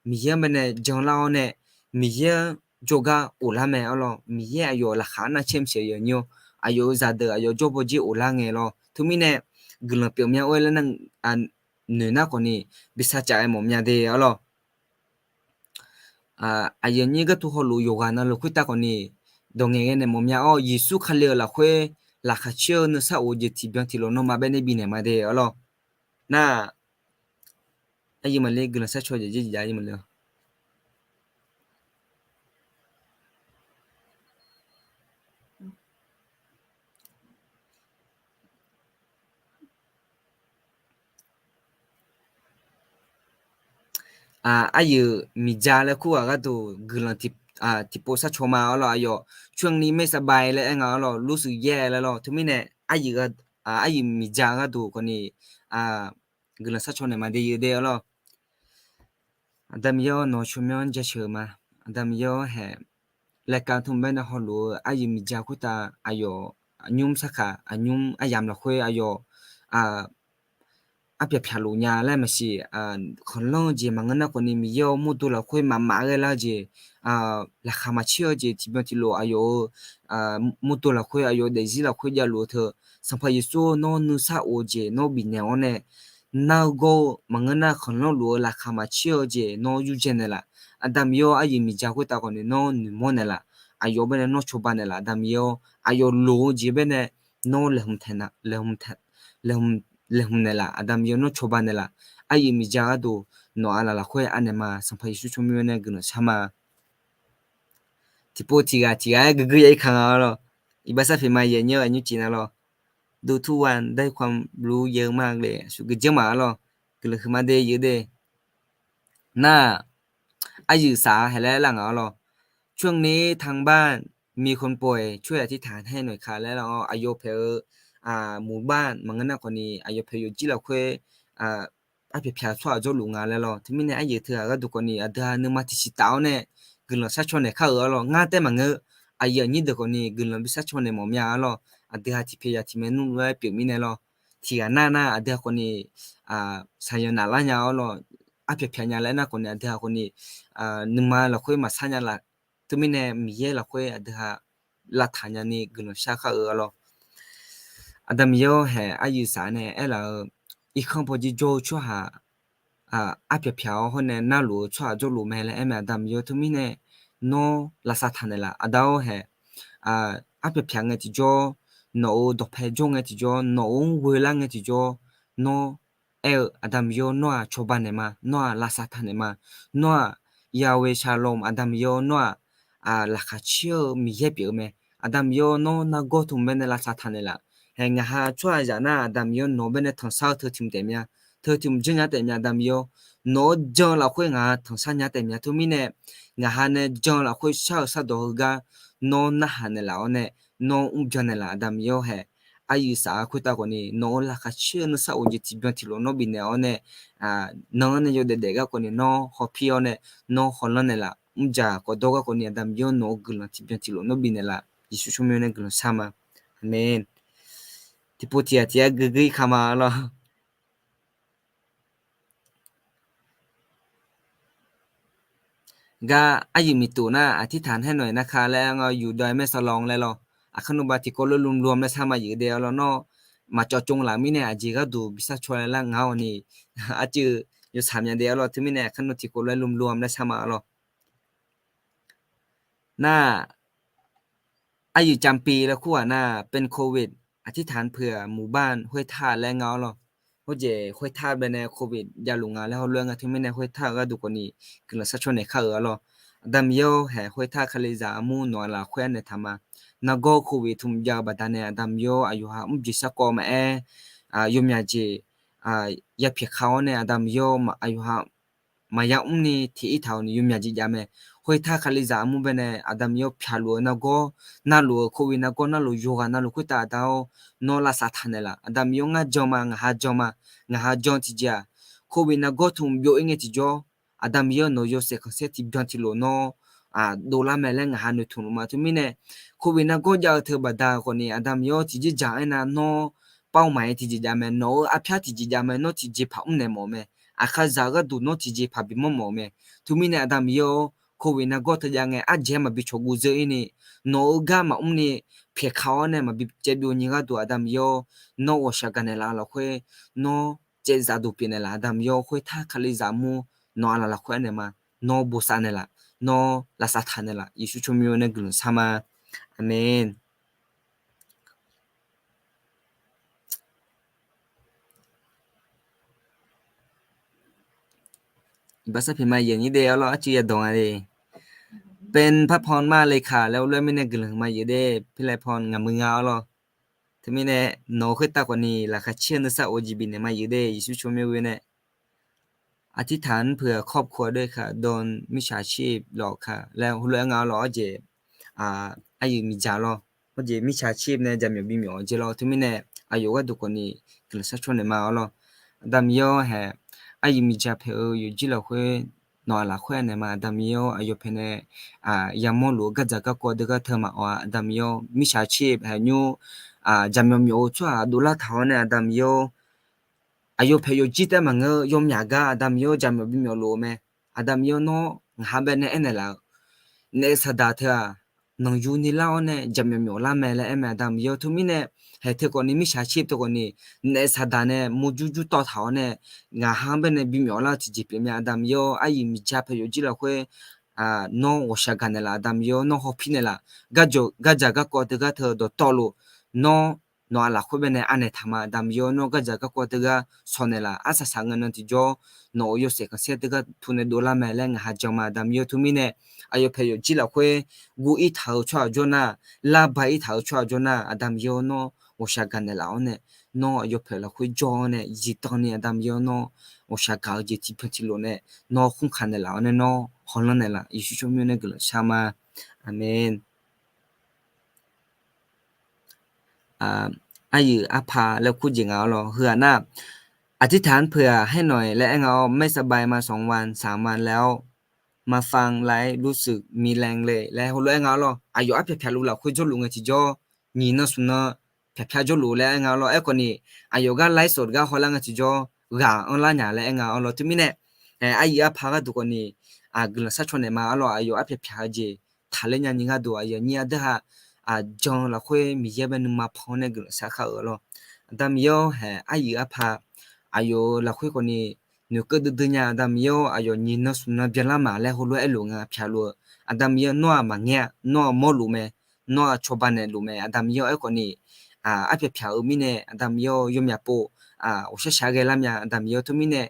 Miqyaer-anr bae nae janlar-awr nae, Miqyaer-anr jawrgar of lar mae arlawr. Miqyaer aqyawf laqkhaq arnav caer maqsiq aqyuif aqnyir-awr, aqyawf-euq zaqdeuq aqyawf jawr baw jir of lar ngae lawr. Teumirnae guiqlanq pyeuf mya-aer laer noeq nar khawfni, bi sarcaf-aer mawf mya de arlawr. Aqyuif aqnyir gharduq hawluf yawqghaq navluf khoertav khawfni, dawq ngaeq ghae naeq mawf mya-awr, Yeqsur Kali-euq lafkhoer laqkhaq caer-eu nuisar of-eu jeq tiqbyan tiqlof nawmaf bae nae bifnaeq ma de arlawr. Nar, aqyuif maqle guiqlanq sharcaw jeq jeq aqyuif maqle-awr. Aqyuif miqja laer kur ghaq gharduq guiqlanq tiqpov sharcaw ma arlawr. Aqyawf ช่วงนี้ไม่สบาย laer aer nga arlawr, รู้สึกแย่ laer lawr. Teumirnae aqyuif miqja gharduq khawfni guiqlanq sharcaw naeq ma de yuf de arlawr. Aqda Miqyaer-awr, nawq-eu tsawrmyanr-anr jaceuq-eu ma. Aqda Miqyaer-awr haeq, รายการ tmr bae nae hawluf-eu aqyuif miqja khoertav aqyawf nymr sarkaq aqnymr aryamq lafkhoer aqyawf arpyaq pyaq luf nya laer maqsiq, khanqlanr-eu jeq maqngeur nar khawfni Miqyaer-awr mawrdo lafkhoer maqmaf ghae lar-eu jeq, laqkhaq maqcaer-eu jeq tiqbyan tiqlof aqyawf-euq mawrdo lafkhoer aqyawf daefzir lafkhoer javluf-eu teu, Sanqpaq Yeqsur-or, nawr nuisar of-eu jeq nawr bifnaeq-awr nae, nar-eu gawr-eu maqngeur nar khanqlanr luf-eu laqkhaq maqcaer-eu jeq nawr yurdzae naeqlaf. Aqda Miqyaer-awr, aqyuif miqja khoertav khawfni nawr noeqmawr naeqlaf. Aqyawf bae nae nawr cawba naeqlaf. Aqda Miqyaer-awr, aqyawf loq-eu jeq bae nae nawr laeqhmq taeq na, laeqhmq taeq, laeqhmq, laeqhmq naeqlaf. Aqda Miqyaer nawr cawba naeqlaf. Aqyuif miqja gharduq nawq aqlaf lafkhoer anaeq ma. Sanqpaq Yeqsur tsawrmyanr nae guiqlanq shar ma. Tiqpov tiqghaq tiqghaq-aer guiqguir ya ir ka nga lawr. Iqbax sarpiq ma, yanyar aqnyir ciq na lawr. ดูทุกวัน ได้ความรู้เยอะมากเลย aqsur guiqjanr ma arlawr. Guiqlanq huiqma de yuf de. Nar, aqyuif saf-a haeq laer lar nga arlawr. ช่วงนี้ทางบ้านมีคนป่วย ช่วยอธิษฐานให้หน่อยค่ะ laer lar-awr, aqyawf paeq-eu muqbar maqngeur nar khawfni aqyawf paeq yawqjir lafkhoer arpyaq pyaq-eu tsawrhaq jawrluf nga laer lawr. Teumirnae aqyuif teughaq gharduq khawfni aqdui-aq nuima tiqsiq taf-awr nae guiqlanq sharcaw naeq kar-euq arlawr. Ngar taef maqngeur, aqyuif aqnyir deuq khawfni guiqlanq bi sharcaw naeq mawf mya arlawr. Aqdui-aq tiqpyaq ya tiqmae nmr lof-aer pyeuf mirnae lawr. Tiqghaq nar nar aqdui-aq khawfni shaqyanq naflar nya arlawr. Arpyaq pyaq nya laer nar khawfni aqdui-aq khawfni nuima lafkhoer maqsar nya laf. Teumirnae Miqyaer lafkhoer aqdui-aq lavtaq nyani guiqlanq shar kar-eu arlawr. Aqda Miqyaer-awr haeq, aqyuif saf nae aerlaf-euq, irkanr pawjir jawr-eu tsawrhaq arpyaq pyaq-awr hawr nae narluf-eu tsawrhaq jawrluf mae laer aer mae. Aqda Miqyaer-awr, teumirnae nawr lavsav taq naeqlaf. Aqda-awr haeq, arpyaq pyaq ngae tiqjawr, nawq-euq dawqpae jawr ngae tiqjawr, nawq-euq mr ghoe lar ngae tiqjawr, nawr aer-eu, Aqda Miqyaer-awr, nawr-aq cawba naeqma, nawr-aq lavsav taq naeqma, nawr-aq Yahweh Shalom, Aqda Miqyaer-awr, nawr-aq laqkhaq caer-eu Miqyaer pyeuf-eu mae. Aqda Miqyaer-awr, nawr nargawr tmq bae nae lavsav taq naeqlaf. Haeq, ngaq ha tsawrhaqzaq nar Aqda Miqyaer nawq-eu bae nae tanqshar-eu teu tiq mq taef mya, teu tiq mq janrnya taef mya. Aqda Miqyaer-awr, nawq-anr jan-eu lafkhoer ngaq ha tanqshar nya taef mya. Teumirnae ngaq ha nae jan-eu lafkhoer shar-eu shardawq heugar nawr narhaq naeqlaf-awr nae, nawr mrbyan naeqlaf. Aqda Miqyaer-awr haeq, aqyuif saf-a khoertav khawfni nawq-euq laqkhaq caer-eu nuisar of jeq tiqbyan tiqlof nawr bifnaeq-awr nae, nan-anr nae yawdaef daef gar khawfni nawr hawpir-awr nae, nawr hawlanr naeqlaf. Mrjaq khawf dawr gar khawfni Aqda Miqyaer-awr, nawq-euq guiqlanq tiqbyan tiqlof nawr bifnaeq laf. Yeqsur tsawrmyanr nae guiqlanq shar ma. Aqmeq. Tiqpov tiqghaq tiqghaq guiqguir ka ma lawr. Gar aqyuif miqtof nar, อธิษฐานให้หน่อยนะคะ laer nga, yufdawq-aer แม่สลอง laer lawr. Aqkar nuiba tiqkawv lof lmlm-aer sar ma yuf de arlawr. Nawr maqcawv tsov laf mirnae aqjeq gharduq bi sharcaw laer lar nga-awq ni, arcuiv yawtsaq mya de arlawr. Teumirnae aqkar nmr tiqkhof lof-aer lmluf-a laer shar ma arlawr. Nar, aryuif campiv laer kur-aq nar, เป็นโควิด อธิษฐานเผื่อหมู่บ้านห้วยทาก laer nga arlawr. Khoerjeq ห้วยทาก baenae โควิด javluf nga laer heulof-aer nga. Teumirnae ห้วยทาก gharduq khawfni guiqlanq sharcaw naeq kar-euq arlawr. Aqda Miqyaer-or, ห้วยทาก Kalizaq armur nawq-a lafkhoer-aer naeq taq ma. Nargawr โควิด tmq jav-eu baqdanae Aqda Miqyaer-or, aqyawf-haq mrjeq sarkawv maqaer, yawmyaq jeq yapyaeq ka-awr nae Aqda Miqyaer-or, aqyawf-haq maqya mrni tiq ir taq-awq ni yawmyaq jeq jav mae. ห้วยทาก Kalizaq armur baenae Aqda Miqyaer-or, pyaqluf-eu nargawr, navluf-euq โควิด nargawr navluf yawqghaq navluf khoertav Aqda-or, nawr lavsav taq naeqlaf. Aqda Miqyaer-or, ngar jan ma, ngaq ha jan ma, ngaq ha jan tiqjeq-aq, โควิด nargawr tmq byov ir ngae tiqjawr, Aqda Miqyaer-or, nawq-euq yawshaef khanqsaer tiqbyan tiqlof nawr dovlar mae laer ngaq ha noeqtmq luf ma. Teumirnae โควิด nargawr jav-eu teu baqda khawfni Aqda Miqyaer-or, tiqjeq dzaq aernav nawr เป้าหมาย tiqjeq jav mae, nawq-euq arpyar tiqjeq jav mae, nawr tiqjeqpaq mrnaeq mawf-eu mae. Aqkaqzaq-eu gharduq nawr tiqjeqpaq bimawr mawf-eu mae. Teumirnae Aqda Miqyaer-or, โควิด nargawr teujav ngae arjeq-aer maqbi cawqguv dzeur ir ni, nawq-euq gar maqmr ni pyaeq ka-awr nae maqbi caev byov nyi gharduq Aqda Miqyaer-or, nawr ghawqshaq gaq naeqlaf lafkhoer, nawr caev zaf duq pyeuf naeqlaf Aqda Miqyaer-or, ห้วยทาก Kalizaq armur nawq-a laf lafkhoer-aer naeq ma. Nawr bosav naeqlaf, nawr lavsav taq naeqlaf, Yeqsur tsawrmyanr nae guiqlanq shar ma. Aqmeq. Iqbax sarpiq ma yeuq nyir de arlawr, arcuiv yadawq nga de. เป็นพระพรมากเลยค่ะ laer heulof-aer mirnae guiqlanq huiq ma yeuq de, เป็นพระพร ngaq muiq nga arlawr. Teumirnae nawq-eu khoertav khawfni laqkhaq caer-eu nuisar of jeq bifnaeq ma yeuq de, Yeqsur tsawrmyanr ghoe nae อธิษฐานเผื่อครอบครัวด้วยค่ะ โดนมิจฉาชีพหลอกค่ะ laer heulof-aer nga arlawr. Arjeq, aryuif miqdzaq lawr, arjeq มิจฉาชีพ nae jaqmyawf bimyawf-eu jeq lawr. Teumirnae aqyawf gharduq khawfni guiqlanq sharcaw naeq ma arlawr. Aqda Miqyaer-or, haeq aryuif miqdzaq paeq-eu yawqjir lafkhoer nawq-a lafkhoer naeq ma. Aqda Miqyaer-or, aqyawf paeq nae yamawrluf-eu gardzaq garkawv deuq gar teu maqawf-a. Aqda Miqyaer-or, มิจฉาชีพ haeq nymr jaqmyawf myawf-eu tsawrhaq dovlar taq-awr nae Aqda Miqyaer-or, aqyawf paeq yawqjir taef maqngeur-eu yawmyaq gar Aqda Miqyaer-or, jaqmyawf bimyawf luf-eu mae. Aqda Miqyaer-or, nawr ngaq ha baenae aernaeq laf-euq naef saqdaq teu-aq, nanqyuni lar-awr nae jaqmyawf myawf lar mae laer aer mae. Aqda Miqyaer-or, teumirnae haeq teu khawfni มิจฉาชีพ teu khawfni naef saqdaq nae murjur jur tawv taq-awr nae ngaq ha-anr baenae bimyawf lar-eu tiqjeq pyeuf mae. Aqda Miqyaer-or, aryuif miqdzaq paeq yawqjir lafkhoer nawr ghawqshaq gaq naeqlaf. Aqda Miqyaer-or, nawr hawpir naeqlaf. Gardzaq garkawv deuq gar teu dawqtawvluf nawr nawq-a lafkhoer baenae anaeq taq ma. Aqda Miqyaer-or, nawr gardzaq garkawv deuq gar shawq naeqlaf. Arsaq saq ngae nan tiqjawr nawq-euq yawshaef khanqsaer deuq gar tu nae dovlar mae laer ngaq ha jan ma. Aqda Miqyaer-or, teumirnae aqyawf paeq yawqjir lafkhoer guv ir taq-eu tsawrhaq jawr nar, lar ba ir taq-eu tsawrhaq jawr nar, Aqda Miqyaer-or, nawr ghawqshaq gaq naeqlaf-awr nae, nawr aqyawf paeq lafkhoer jawr-awr nae yiqdan ni Aqda Miqyaer-or, nawr ghawqshaq gaq-eu jeq tiqbyan tiqlof nae nawr khmr kaq naeqlaf-awr nae nawr hawlanr naeqlaf. Yeqsur tsawrmyanr nae guiqlanq shar ma. Aqmeq. Aryuif arpaq laer kur jeq nga arlawr. Heu-aq nar, อธิษฐานเผื่อให้หน่อย laer aer nga-awr, ไม่สบายมาสองวันสามวันแล้ว มาฟังไลฟ์รู้สึกมีแรงเลย laer heulof-aer nga arlawr. Aqyawf arpyaq pyaq luf lafkhoer jawrluf ngae tiqjawr nyiq nan smq nan pyaq pyaq jawrluf laer aer nga arlawr. Aerkhawfni aqyawf gar ไลฟ์สด gar hawlar ngae tiqjawr ghaq anrlar nya laer aer nga arlawr. Teumirnae aryuif arpaq gharduq khawfni guiqlanq sharcaw naeq ma arlawr. Aqyawf arpyaq pyaq-eu jeq taqler nya ni gharduq aqyawf nyir ardeuv ha aqjan lafkhoer Miqyaer bae nuima pan-awr nae guiqlanq shar kar-euq arlawr. Aqda Miqyaer-or, haeq aryuif arpaq aqyawf-euq lafkhoer khawfni noeqkeuv duidui nya. Aqda Miqyaer-or, aqyawf nyiq nan smq nan byanlar maq laer heulof-aer aerluf nga pyaq luf-eu. Aqda Miqyaer-or, nawr-aq maqngaer-a, nawr-aq mawrluf mae, nawr-aq cawba naeqluf mae. Aqda Miqyaer-or, aerkhawfni arpyaq pyaq-eu mirnae Aqda Miqyaer-or, yawmyaq pov ghawqshaq shaq ghae lar mya. Aqda Miqyaer-or, teumirnae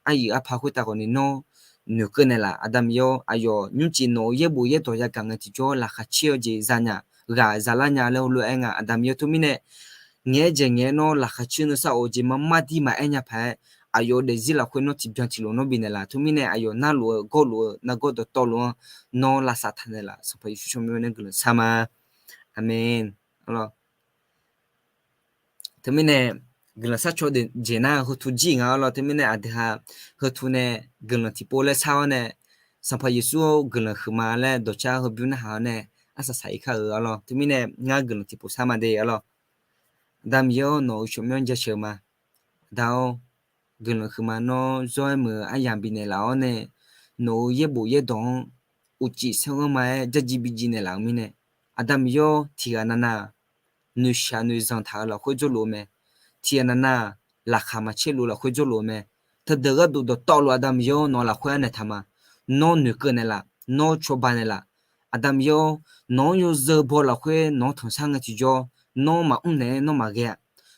aryuif arpaq khoertav khawfni nawr noeqkeuv naeqlaf. Aqda Miqyaer-or, aqyawf nymrcif nawq-euq yaerbof yaerdawq yagaq ngae tiqjawr laqkhaq caer-eu jeq zanya, ghaq zalar nya laer heulof-aer nga. Aqda Miqyaer-or, teumirnae ngaeq-aer dzaeq ngaeq-aer nawr laqkhaq caer nuisar of-eu jeq marmar dir maqaer nya paq-aer, aqyawf-euq daefzir lafkhoer nawr tiqbyan tiqlof nawr bifnaeq laf. Teumirnae aqyawf narluf-eu gawrluf-eu nargawr dawqtawvluf-anr nawr lavsav taq naeqlaf. Sanqpaq Yeqsur tsawrmyanr nae guiqlanq shar ma. Aqmeq. Teumirnae guiqlanq sharcaw jeq nar heutu jir nga arlawr. Teumirnae aqdui ha heutu nae guiqlanq tiqpov laer shar-awr nae, Sanqpaq Yeqsur-or, guiqlanq huiqma laer dawqcar heubymr narhaq-awr nae arsaq saq ir kar-euq arlawr. Teumirnae ngar guiqlanq tiqpov shar ma de arlawr. Aqda Miqyaer-or, nawq-euq shawqmyanr jaceuq ma. Aqda-or, guiqlanq huiqma nawr zawr-aer muiq-eu aryamq bifnaeq laf-awr nae, nawq-euq yaerbof yaerdawq-anr uqcif sanr-anr ma-aer dzardziv bijir naeqlaf-euq mirnae, Aqda Miqyaer-or, tiqghaq navnav noeqshaq noeqzanq taq-euq lafkhoer jawrluf-eu mae. tiqghaq navnav laqkhaq maqcaer luf lafkhoer jawrluf-eu mae. Teudeuq gharduq dawqtawvluf Aqda Miqyaer-awr, nawq-eu lafkhoer aernaeq taq ma. Nawr noeqkeuv naeqlaf, nawr cawba naeqlaf. Aqda Miqyaer-awr, nawq-anr yawzeu baw lafkhoer nawq-anr tanqshar ngae tiqjawr, nawr maqmr naeq-aer nawr maqghae-a.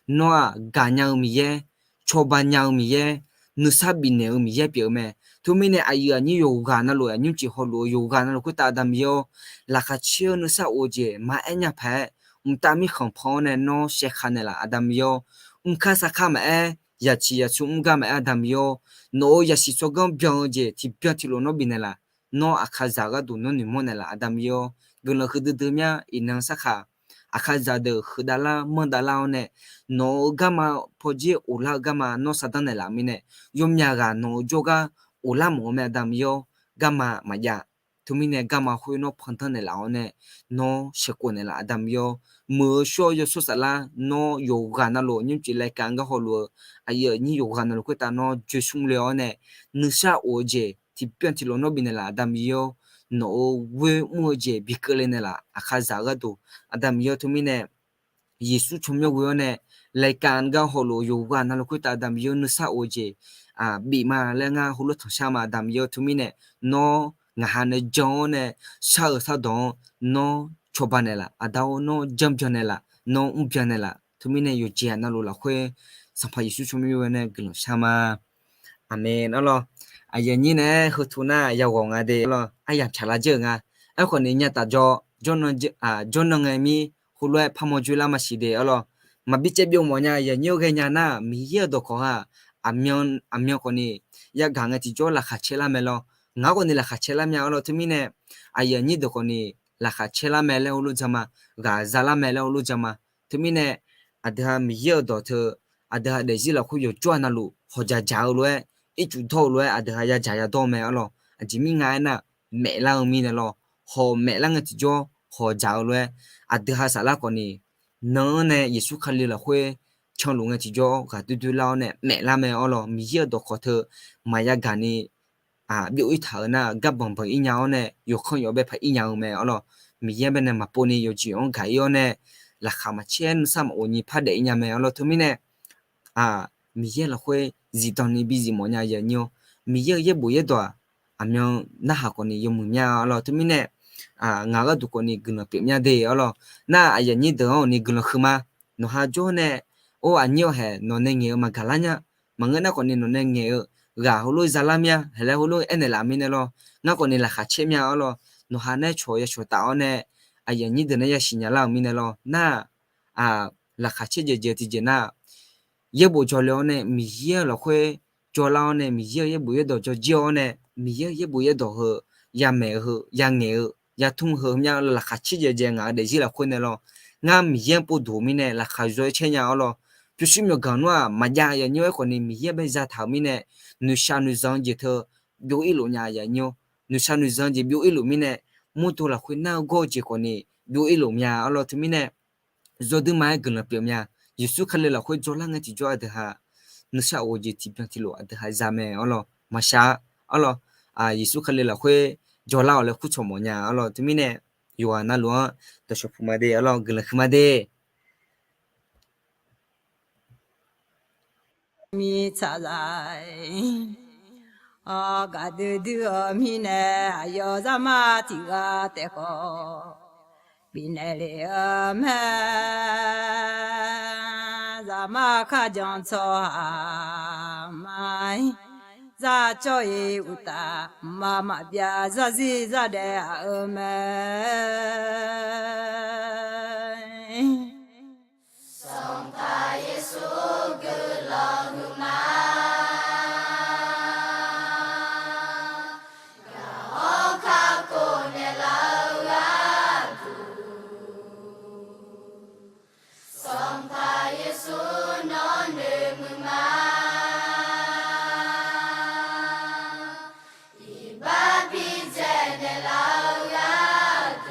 Nawr-aq gaqnya-eu Miqyaer, cawba nya-eu Miqyaer, nuisar bifnaeq-eu Miqyaer pyeuf-eu mae. Teumirnae aqyuif aqnyir yawqghaq navluf-eu aqnymr cif hawluf-eu yawqghaq navluf khoertav Aqda Miqyaer-awr, laqkhaq caer-eu nuisar of-eu jeq maqaer nya paq-aer, mqtav mirkhanq pan-awr nae nawr shaevkhav naeqlaf Aqda Miqyaer-awr, mrkar sarkar maqaer, yaqciq yaqsur mr gar maqaer Aqda Miqyaer-awr, nawq-euq yasiq tsawrganr byan-eu jeq tiqbyan tiqlof nawr bifnaeq laf. Nawr aqkaqzaq gharduq nawr noeqmawr naeqlaf Aqda Miqyaer-awr, guiqlanq huiqdui dui mya iqnan sarkaq, aqkaqzaq deuq huiqdavlar manrdavlar-awr nae, nawq-euq garma pawdzer oflar-eu garma nawr shardanr naeqlaf mirnae, yawmyaq ghaq nawq-euq jawrgar oflar mawf-eu mae Aqda Miqyaer-awr, garma maqjav. Teumirnae garma khoer nawr pandanr naeqlaf-awr nae, nawr sheuqkhof naeqlaf Aqda Miqyaer-awr, muiq-eu shawr-eu yawshawr saflar nawr yawqghaq navluf nymrcif laeqkaq-anr gar hawluf-eu aqyuif aqnyir yawqghaq navluf khoertav nawr joesmr le-awr nae, nuisar of-eu jeq tiqbyan tiqlof nawr bifnaeq laf Aqda Miqyaer-awr, nawq-euq ghoer mr-eu jeq bikeuvle naeqlaf aqkaqzaq gharduq Aqda Miqyaer-awr. Teumirnae Yeqsur tsawrmyanr ghoe-awr nae laeqkaq-anr gar hawluf-eu yawqghaq navluf khoertav Aqda Miqyaer-awr nuisar of-eu jeq bif ma laer ngar heulof tanqshar ma Aqda Miqyaer-awr. Teumirnae nawr ngaq ha nae jan-awr nae shar-euq shardawq-anr nawr cawba naeqlaf Aqda-awr, nawr janr byan naeqlaf, nawr mr byan naeqlaf. Teumirnae yawqjeq-aq navluf lafkhoer Sanqpaq Yeqsur tsawrmyanr ghoe-awr nae guiqlanq shar ma. Aqmeq arlawr. Aqyuif aqnyir nae-aer heutuq nar yaghawq nga de arlawr, aryamq tsaqlar dzeur-euq nga. Aerkhawf ni nyataf jawr, jawrnan ngae mir heulof-aer parmawr dzoerlar maqsiq de arlawr. Maqbi caev byov mawf nya aqyuif aqnyir-awr ghaenya nar Miqyaer-euq dawqkawq ha aqmyan khawf ni yagaq ngae tiqjawr laqkhaq caerlar mae lawr. Ngaq-anr khawf ni laqkhaq caerlar mya arlawr. Teumirnae aqyuif aqnyir deuq khawf ni laqkhaq caerlar mae laer heulof jan ma, ghaq zalar mae laer heulof jan ma. Teumirnae aqdui ha Miqyaer-euq dawq teu aqdui ha daefzir lafkhoer yawqjawr-aq navluf hawqjaq jaq-eu lof-aer, ircuf dawr-eu lof-aer aqdui ha yajaq yadawr-eu mae arlawr. Aqjeq mirnga aernar, maeflar-eu mirnae lawr. Hawq maeflar ngae tiqjawr hawq jaq-eu lof-aer, aqdui ha saflar khawf ni nan-anr nae Yeqsur Kali lafkhoer canluf ngae tiqjawr ghaq doer doer lar-awr nae maeflar mae arlawr. Miqyaer-euq dawqkawq teu maqya gaq ni byov ir taq-euq nar, garbanq banq ir nya-awr nae yawqkanr yawqbae paq ir nya-eu mae arlawr. Miqyaer bae nae maqpov ni yawqjeq-anr gaq ir-awr nae, laqkhaq maqcaer nuisar maqof nyi par daef ir nya mae arlawr. Teumirnae Miqyaer lafkhoer zifdan ni bizif mawf nya aqyuif aqnyir-awr, Miqyaer-euq yaerbof yaerdawq-aq, aqmyan narhaq khawf ni yawmuiq mya arlawr. Teumirnae ngaq gharduq khawf ni guiqlanq pyeuf mya de arlawr. Nar aqyuif aqnyir deuq-anr ni guiqlanq huiqma. Nawqha jawr nae, or aqnyir-awr haeq nawq nae ngaeq-eu maqgaq lar nya. Maqngeur nar khawf ni nawq nae ngaeq-eu ghaq heulof zalar mya, haeq laer heulof aernaeq laf mirnae lawr. Ngar khawf ni laqkhaq caer mya arlawr. Nawqha nae cawq ya cawq taf-awr nae, aqyuif aqnyir deuq nae yasiq nya lar-euq mirnae lawr. Nar-aq, laqkhaq caer dzaeq dzaeq tiqjeq nar, yaerbof jawrle-awr nae Miqyaer-euq lafkhoer jawrlar-awr nae, Miqyaer-euq yaerbof yaerdawq jawrjir-awr nae, Miqyaer-euq yaerbof yaerdawq heu yamaeq-eu heu yangaeq-eu yatmr heu mya laqkhaq caer dzaeq dzaeq ngaq-euq daefzir lafkhoer nae lawr. Ngar Miqyaer-anr povduq-eu mirnae laqkhaq zaw-aer caer nya arlawr. Pyurshuir myawqganq nar-aq maqjav aqyuif aqnyir-awr aerkhawf ni Miqyaer bae zataq-euq mirnae, noeqshaq noeqzanq-eu jeq teu byov irluf nya aqyuif aqnyir-awr. Noeqshaq noeqzanq-eu jeq byov irluf mirnae, mawrdo lafkhoer nar-eu gawr-eu jeq khawf ni byov irluf mya arlawr. Teumirnae yawduima-aer guiqlanq pyeuf mya. Yeqsur Kali lafkhoer jawrlar ngae tiqjawr aqdui ha nuisar of-eu jeq tiqbyan tiqlof aqdui ha za mae arlawr. Maqshaq arlawr. Yeqsur Kali lafkhoer jawrlar-awq laer kurcawq mawf nya arlawr. Teumirnae yawqghaq navluf-anr dawqshawq puq ma de arlawr, guiqlanq huiq ma de. Mirtsaqzaq-aer gaqdui dui-eu mirnae, aqyawf zaqmar tiq ghaq taef khawf bifnaeq lef-eu mae. Zaqmar kharjan tsawrhaq ma-ir, zaqcawv-iq uqtaf, mqmaq maqbyav zarzir zardaef aq-eu mae. Sanqpaq Yeqsur guiqlanq huiqma. Gaq-awr kakhof naeqlaf-eu gharduq, Sanqpaq Yeqsur nawr noeqmuiq ma. Iqbax bidzaeq naeqlaf-eu gharduq,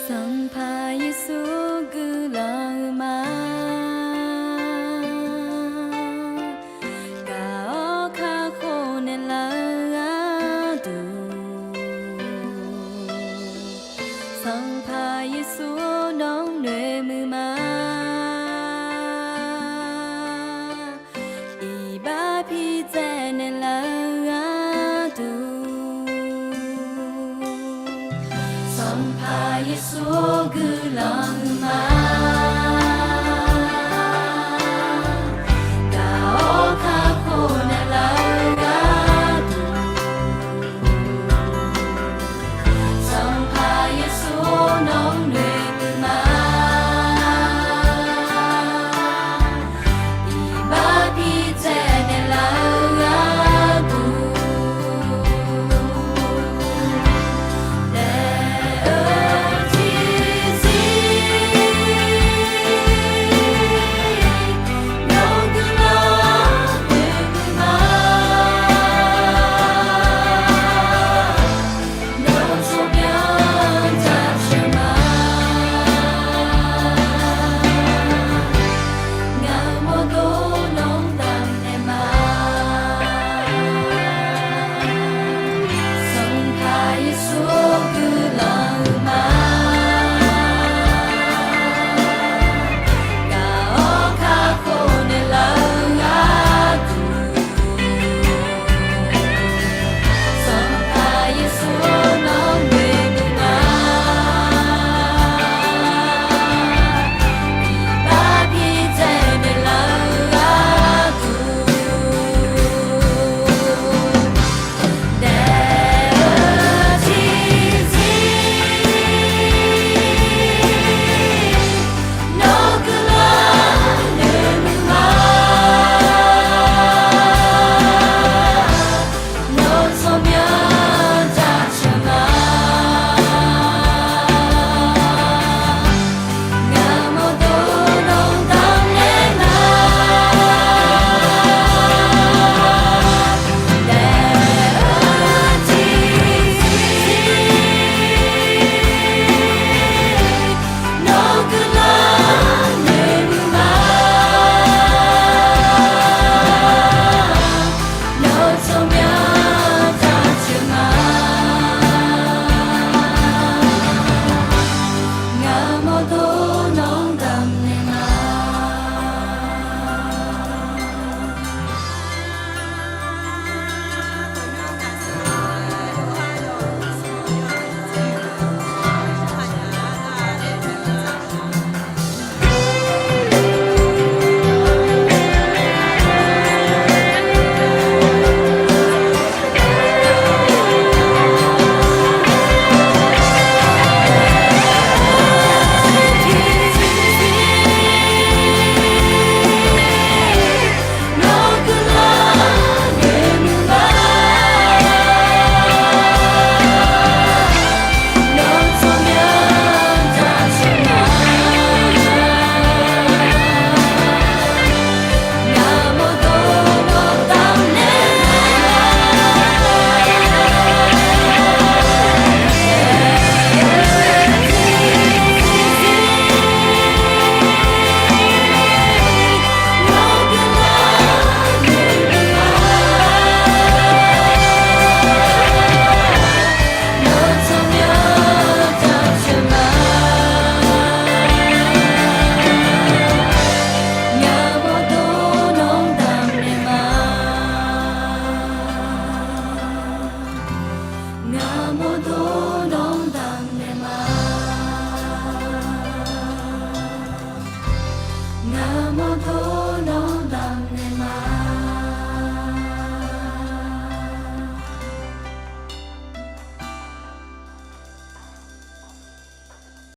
Sanqpaq Yeqsur guiqlanq-eu ma. Gaq-awr kakhof naeqlaf-eu gharduq, Sanqpaq Yeqsur nawr noeqmuiq ma. Iqbax pi tsaev naeqlaf-eu gharduq, Sanqpaq Yeqsur guiqlanq